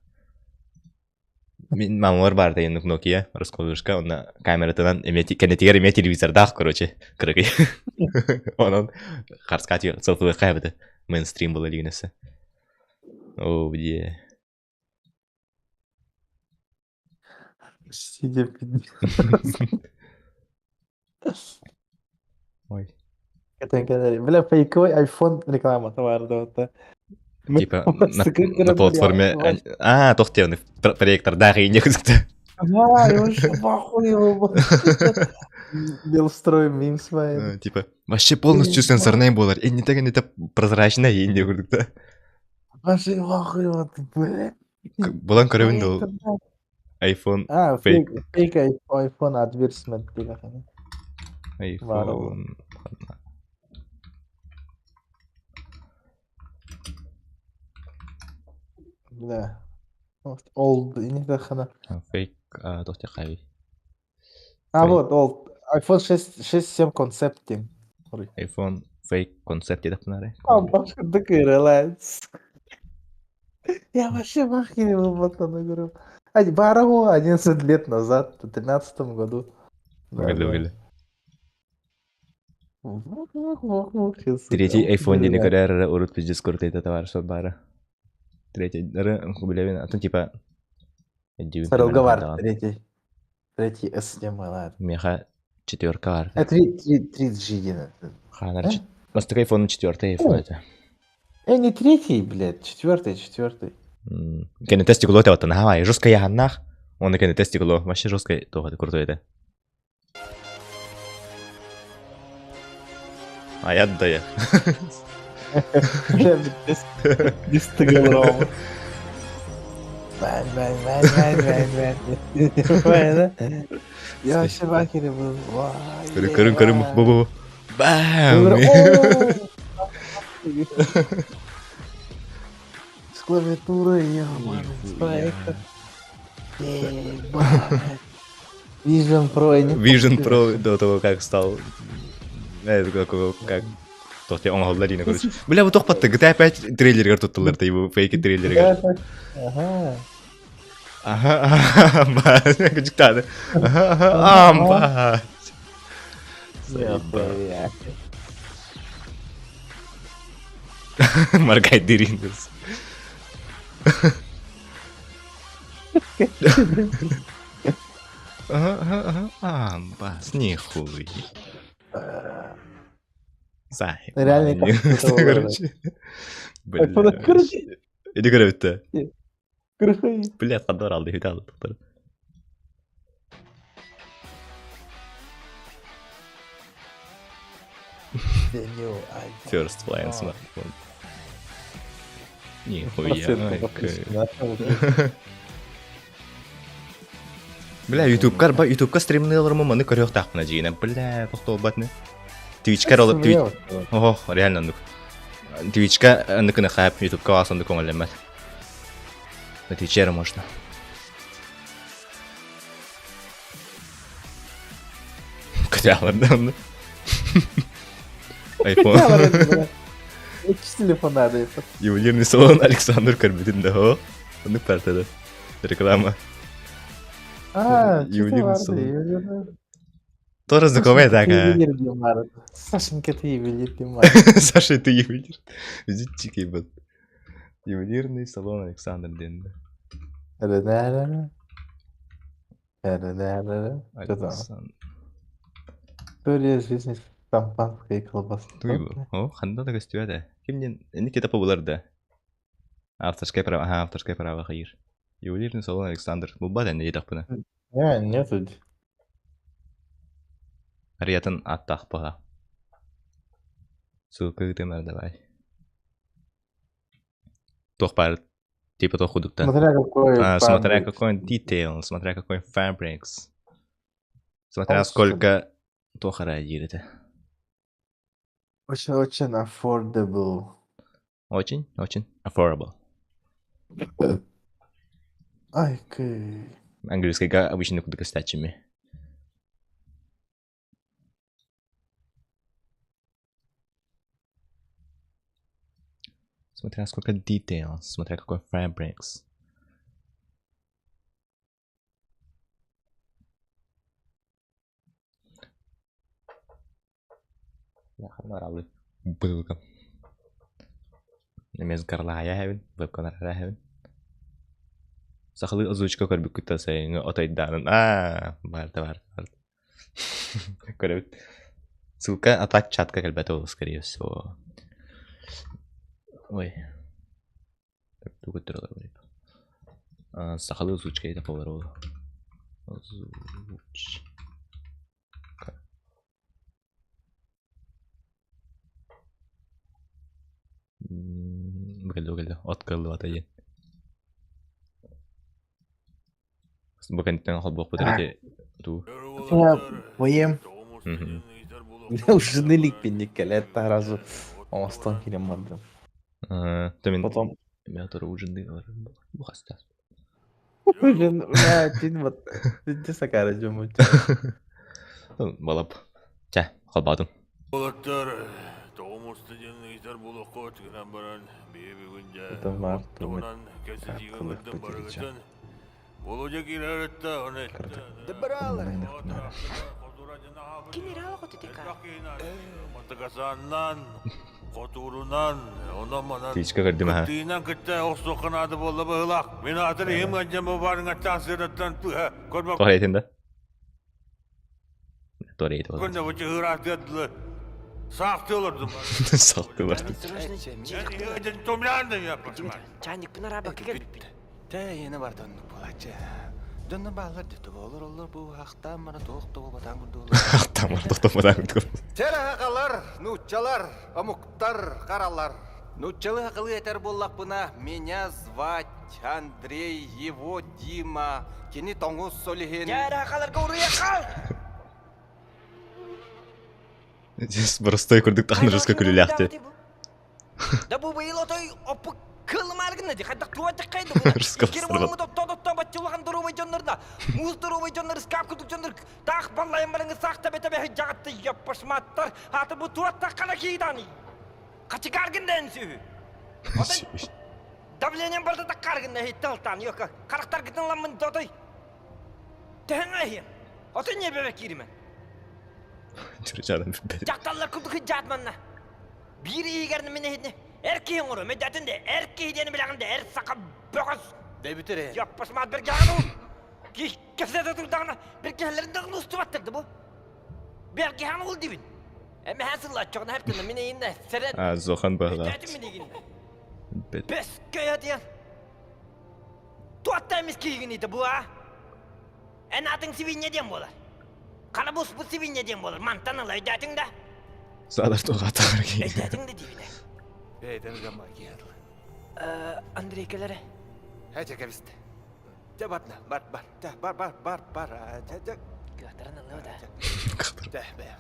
Мин мамалар баар дайыннык Nokia расколочка онно камератынан эмиэ кэннитигэр эмиэ телевизордаах короче кыракый. Онон харска селфилыахха эбэтэ мейнстрим буола илигинэсэ. Оо где Сидя Ой. Бля, фейковый iPhone реклама товарда. Типа на, на платформе... А, туох диэн проектордаах иинньэ кызыкта. А, я вообще в ахуе. Белстрой мим свои. Типа, вообще полностью сенсорный буолар. И не так, не так прозрачный иинньэ курдук да. Вообще в ахуе, бля. Булан көрөбүн да iPhone А, фейк. фейк iPhone advertisement диэххэ. iPhone. Да. Old не тахана. Фейк туох хайый? А вот old iPhone 6 6 7 концепт диэн. iPhone fake концепт диэтэхпинэ Башкырдык ырылац. Я вообще в ахере был пацаны, говорю. Барову 11 лет назад, в 13 году. Выгли, Третий iPhone диэни көрөр урут пиздец крутый товар бара. Третий, билэбин, атын типа Сарылга третий. Третий S ладно. Меха четверка бар. А 3G диэн. Ханар. Бастакы iPhone четвертый iPhone это. Не третий, блядь, четвертый, четвертый. Кэннитэ стекло тэбаттан хавай, жестко яханнах. Он кэннитэ стекло, вообще жестко того крутой это. А я да я. Бэн, бэн, бэн, бэн, бэн, бэн. Я вообще в ахере был. Көрүн, көрүн, бу, бу. Бам! С клавиатурой, ё-моё, с проектом. Ебать. Vision Pro. Vision Pro до того, как стал... Как Тохте оҥоһуллар диэн короче. Бля, бу тохпатты GTA 5 трейлергер туттулар да бу фейки трейлергер. Ага. Ага, ба, күчүктады. Ага, амба. Маргай дирин. Ага, амба, нихуй. Сахи. Реально короче. Бля. Иди көрөбүттэ. Бля, хаддар алды, хит алды. First flying smartphone. Нихуя. Бля, ютубкар ба ютубка стримныылар маны көрүөхтаахпына дьиинэ. Бля, тохтообатны. Твичкар ол Ох, реально оннук. Твичка оннукуна хайп, ютубка вас оннук оҥоллеммэт. На Твиче можно. Көтөалар да онну. Айфон. Телефон надо. Ювелирный салон Александр Карбитин да, о. Оннук партада. Реклама. А, ювелирный салон. Тоже знакомая такая. Сашенька, ты ювелир, Саша, ты ювелир. Визитчики, вот. Ювелирный салон Александр Дин. История жизни шампанской колбасы. О, ханда да көстүбэ Кимден энник этапы булар да. Авторское право, ага, авторское право хайыр. Ювелирный салон Александр. Булба да не таппына. Не, нету. Ариятын аттах баға. Ссылка ытымар давай. Туох бар типа туох кудукта. Смотря какой А, смотря какой detail, смотря какой fabrics. Смотря сколько туох это. Очень-очень affordable. Очень, очень affordable. Ай, кэй. Английскийга обычно кудука стачами. Смотря сколько details, смотря какой fabrics. Быылка. Немез гарлая хэбин, вебканара хэбин. Сахалы озвучка көрбүккүтэ сайыҥҥы отойдаанын аа барда барда барда. Көрөбүт. Ссылка а так чатка кэлбэтэ ол скорее всего. Ой. Сахалы озвучка это повар ол. Озвучка. Бу кэллэ от кыллыбата диэн. Бу кэнниттэн холбуохпут эти туу. Я поем. Уже лик пинник кэлэт сразу оҥостон киирэн бардым. Тэмин Потом. Эмиэ отору ужинныыр бу хаста. Ужин, бля, вот, ити сакара дьоммут. Балап. Чэ, холбоотум. Уолаттар, тоҕо муста диэн ыйытар буолуоххут гынан баран, биһи бүгүн дьэ Это март, туһунан кэпсэтиигэ кылыахпыт ыҥырдым барыгытын. Володя киирэритте, оны этте. Мантыкасааннан, хотуурунан, онон-манан Тиичкэ көрдүм аха. кыттыынан кытта охсуохха наада буолла быһыылаах. Мин аатыр иһим ыалдьан бу баарыҥаттаах сыараттан тыһа көрбөккүн Тоҕо этин да? Туора ити да бу чыһыыраатыар дылы саахтыы олордум. Саахтыы олордум. Чайникпын араабакка кэлбиппин. Тэ иэнэ барда оннук буолааччы. Дьонно бааллар дии олор олор бу ахтаан бара туох да буолбатаан курдук Ахтаан бара туох да буолбатаан курдук. Сахалар, нууччалар, омуктар, харалар. Нууччалыы сахалыы этэр буоллахпына, меня звать Андрей, его Дима, кини тоҥус солиһин... Дьэ, сахаларга уруйахал! Здесь простой курдук тахнырыска күлүлээхти. Да бу быйыл отой оппу кылымаар гына ди хайдах туа таххай да Русского Кир уолуммут оттоо оттоо баччылахан доруобай дьоннорда муус доруобай дьоннор ыскаап курдук дьоннор таах баллайан барыңы саах табе табе жаҕатты яппашматтар ааты бу туа таххана киидани хачыкааргын да энсүһү Отой давлением барда таккааргын да хитталтаан йока харахтаргытын ламмын дотой төһөҥ аһиэн отой ньиэбэбэ кииримен Чурчадан билбэтим. Дьахталлар курдук хыдьаат манна Биир иһигэр мин иһитне эр киһи оҥоро мэдэтин де эр киһи диэни билэҕин де эр саха бөҕөс Дэбитер ээ. Яппасмаат бэргэҕин уул. Киһи кэпсэтэ турдаҕына бэргэһэлэрин даҕаны устубаттар да бу. Бэргэһэҕин уул дибин. Эмэһэ сыллааччаҕына хэптэнэ мин эйиннэ сэрэн. А, Зохан баһылаах. Өйдөөтүм мин игиннэ. Бэс көйө диэн. Туотта эмис киһигин бу а? Эн атыҥ сибиинньэ диэн буолар. Хара буспут сибиинньэ диэн буолар. Мантан ыла өйдөөтүҥ да? Садар туҕатар Өйдөөтүҥ да диибинэ. Бэйдэн гамма киһи Андрей кэлэрэ. Эчэ кэбисте. Дьэ барна, бар, бар, дьэ, бар, бар, бар, бар, дьэ, дьэ. Кыахтарын ылла да. Дьэ, бэйэм.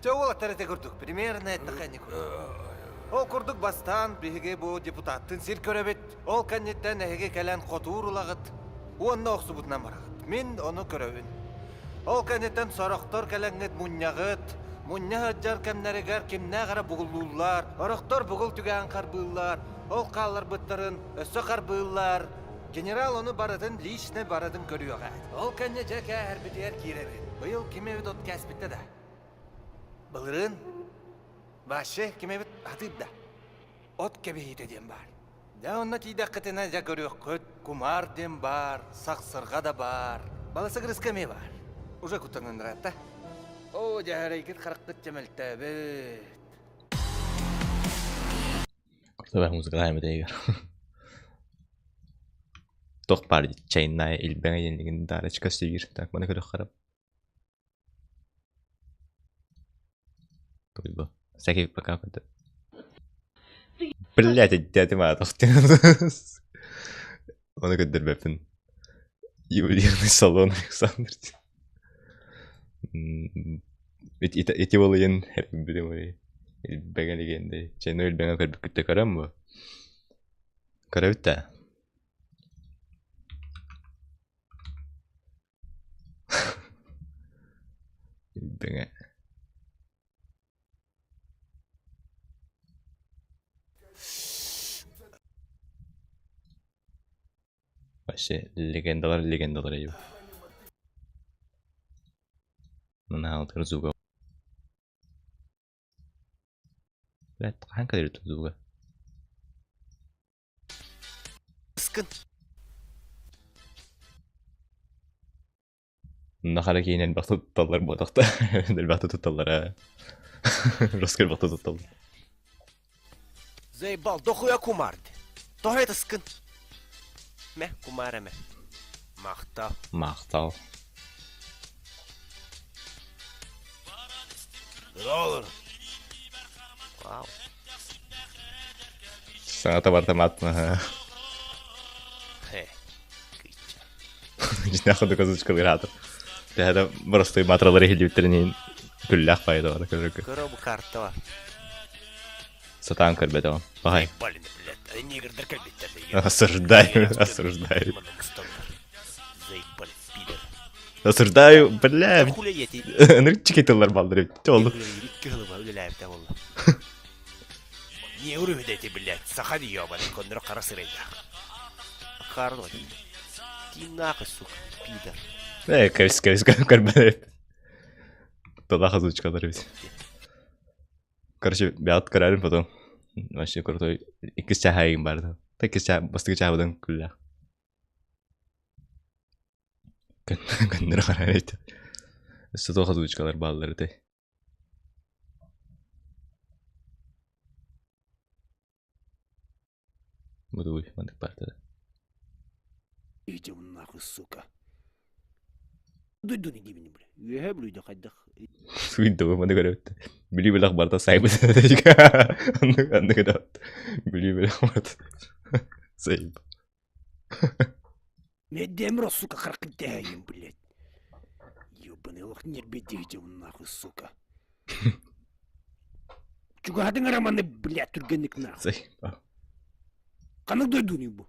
Дьэ, уолаттар ити курдук, примерно эттэххэ ини курдук. Ол курдук бастаан биһиги бу депутаттын сир көрөбүт, ол кэнниттэн эһиги кэлэн хотуур ылаҕыт уонна охсубутунан бараҕыт. Мин ону көрөбүн. Ол кэнниттэн сорохтор кэлэҥҥит мунньаҕыт, мунньа сылдьар кэмнэригэр кимнээх эрэ бугуллууллар, орохтор бугул түгээн харбыыллар, ол хаалларбыттарын өссө харбыыллар. Генерал ону барытын лично барытын көрүөҕэ. Ол кэннэ дьэ кээһэрбитигэр киирэбит. Быйыл ким эбит от кээспиттэ да? Былырыын вообще ким эбит атыыр да? От кэбиһиитэ диэн баар. Дьэ онно тиийдэххитинэ дьэ көрүөххүт, кумаар диэн баар, сахсырҕа да баар, баласыгырыска эмиэ баар. Уже куттанынныратта. Оо, дьэһэрэйгит хараххыт чэмэлтээбит. Куртабах музыкалаах эбит Туох баар чайная илбэҥэ диэн дарочка сүүр. Так, маны көрөх харап. Туйбу. Всякий пока куда. Блять, дядя матах. Оны көрдөрбөппүн. Ювелирный салон Александр. Ити болыйын билим илбэҥэ легенда. Чайны илбэҥэ көрбүккүттэ көрөм бу. Көрөбүт да. Илбэҥэ. Вообще легендалар легендалар ю. Нанаалтыр зуга. Блядь, хаһан кэлэр зуга? Ыскын. Нахара киин элбэх тутталлар буотахта. Элбэх тутталлара. Русский элбэх тутталлар. Заебал, дохуя кумарды. Тоҕо это ыскын? Мэ, кумар эмэ. Махтал. Махтал. Вау. Саҥата барыта маатына. Хэ. Кыча. Дьиҥнээх курдук озвучкалыыр Төһө да боростуой матралары иһиллибиттэрин иһин күллээх баайы да көрөргө. Көрө бу карта бар. Сатаан көрбөтөҕүм. Баҕай. Осуждаю, осуждаю. Осуждаю, бля. Ынырык чикетыллар баллар эбит. Олу. Не урүһүдэти блядь, саха диёбан коннор қара сырайдаах. Карло Тиннахы, сука, пидор. Э, кэбис, кэбис, көрбөт. Тала хазучкалар эбит. Короче, бэҕэт көрөрүм потом. Вообще крутой. Иккис чааһа барды. Иккис чаа, бастакы чааһыбытын күллээх. Көннөрү харар эбит. Өссө туох озвучкалар бааллар этэй? Бу маннык баартара. Идем нахуй, сука. Дойдуну дибини бля. Үөһэ бүлүйдө хайдах. Суйдугу маны көрөбүт. Бүлүү бөлөх барыта сайбыт. Аннык аннык да. Бүлүү бөлөх барыта. Сайб. Медемро, сука, харкытаем, блядь. Ёбаный лох, не бедите нахуй, сука. Чугаһадың романы, блядь, түргенник нахуй. Ханнык дойдуну бу?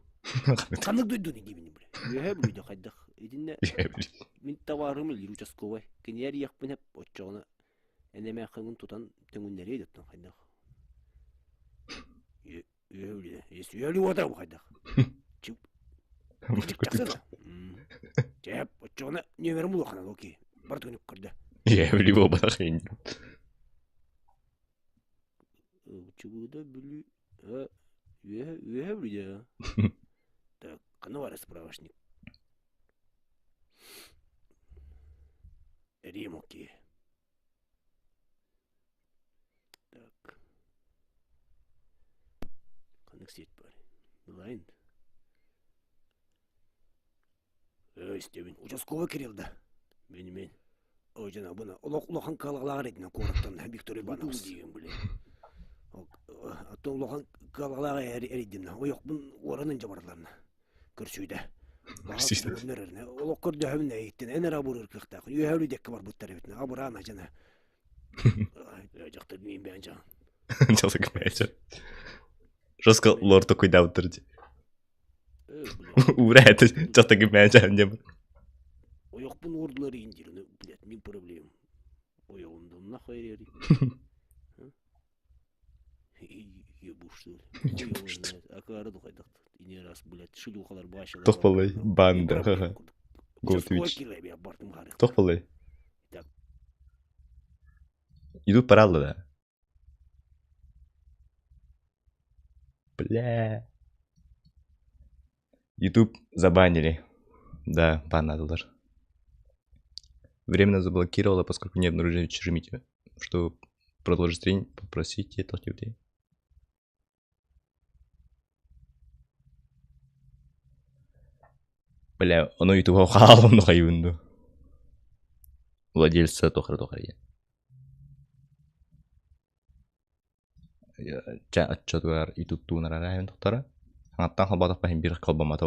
Ханнык дойдуну дибини, блядь. Үөһэ бүлүйдө хайдах. Итиннэ мин табаарым илир участковай. Кинилэр иэхпин эп оччоҕуна энеме хыңын тутан төҥүннэриэ деттон хайдах. Үөһэ уотара бу хайдах. Чэп, оччоҕуна нүөмэрим улахана окей. Бар түгүнүк көрдө. Иә, билүү буолбатах Чугуда бүлүү үөһэ үөһэ бүлүү Так, ханна баар справочник? Рим окей. Так. Ханнык сеть бар? Билайн. Эй, Стивен, участковый Кирилл да. Мен мен. Ой, жана буна олох улахан кыалгалаах этинен куораттан Виктор Иванович диэн биле. Аттан улахан кыалгалаах эридимна. Ойохпун уоранын жабарларна. Көрсүйдэ. Олох көрдөһөбүн эйиттен эн эрэ абырыыр кыахтаах. Үөһөлүү декке барбыттар эбит. Абыраана жана. Жактыр мин бээн жан. Жалык бээн Жестко лор такой даутыр ди. Ура, это жактыр бээн жан деп. Ойохпун уурдулар индир, блядь, мин проблем. Ойоҕум нахуй эрери. Ебу что ли? Ебу что ли? Акары духайдах. Ине раз, блядь, шлюхалар башалар. Тох балай банда. Go Twitch. Тох балай. Иду паралла да. Бля. YouTube забанили. Да, банадылар. Временно заблокировала, поскольку не обнаружили чужими. Чтобы продолжить стрим, попросите людей. Бля, ону ютубга хаалым хайыбынду. Владельца тохара тохара Ча отчетугар ютубтуунарарайын тохтара. Аңаттан холбатах баһин бир холбамата.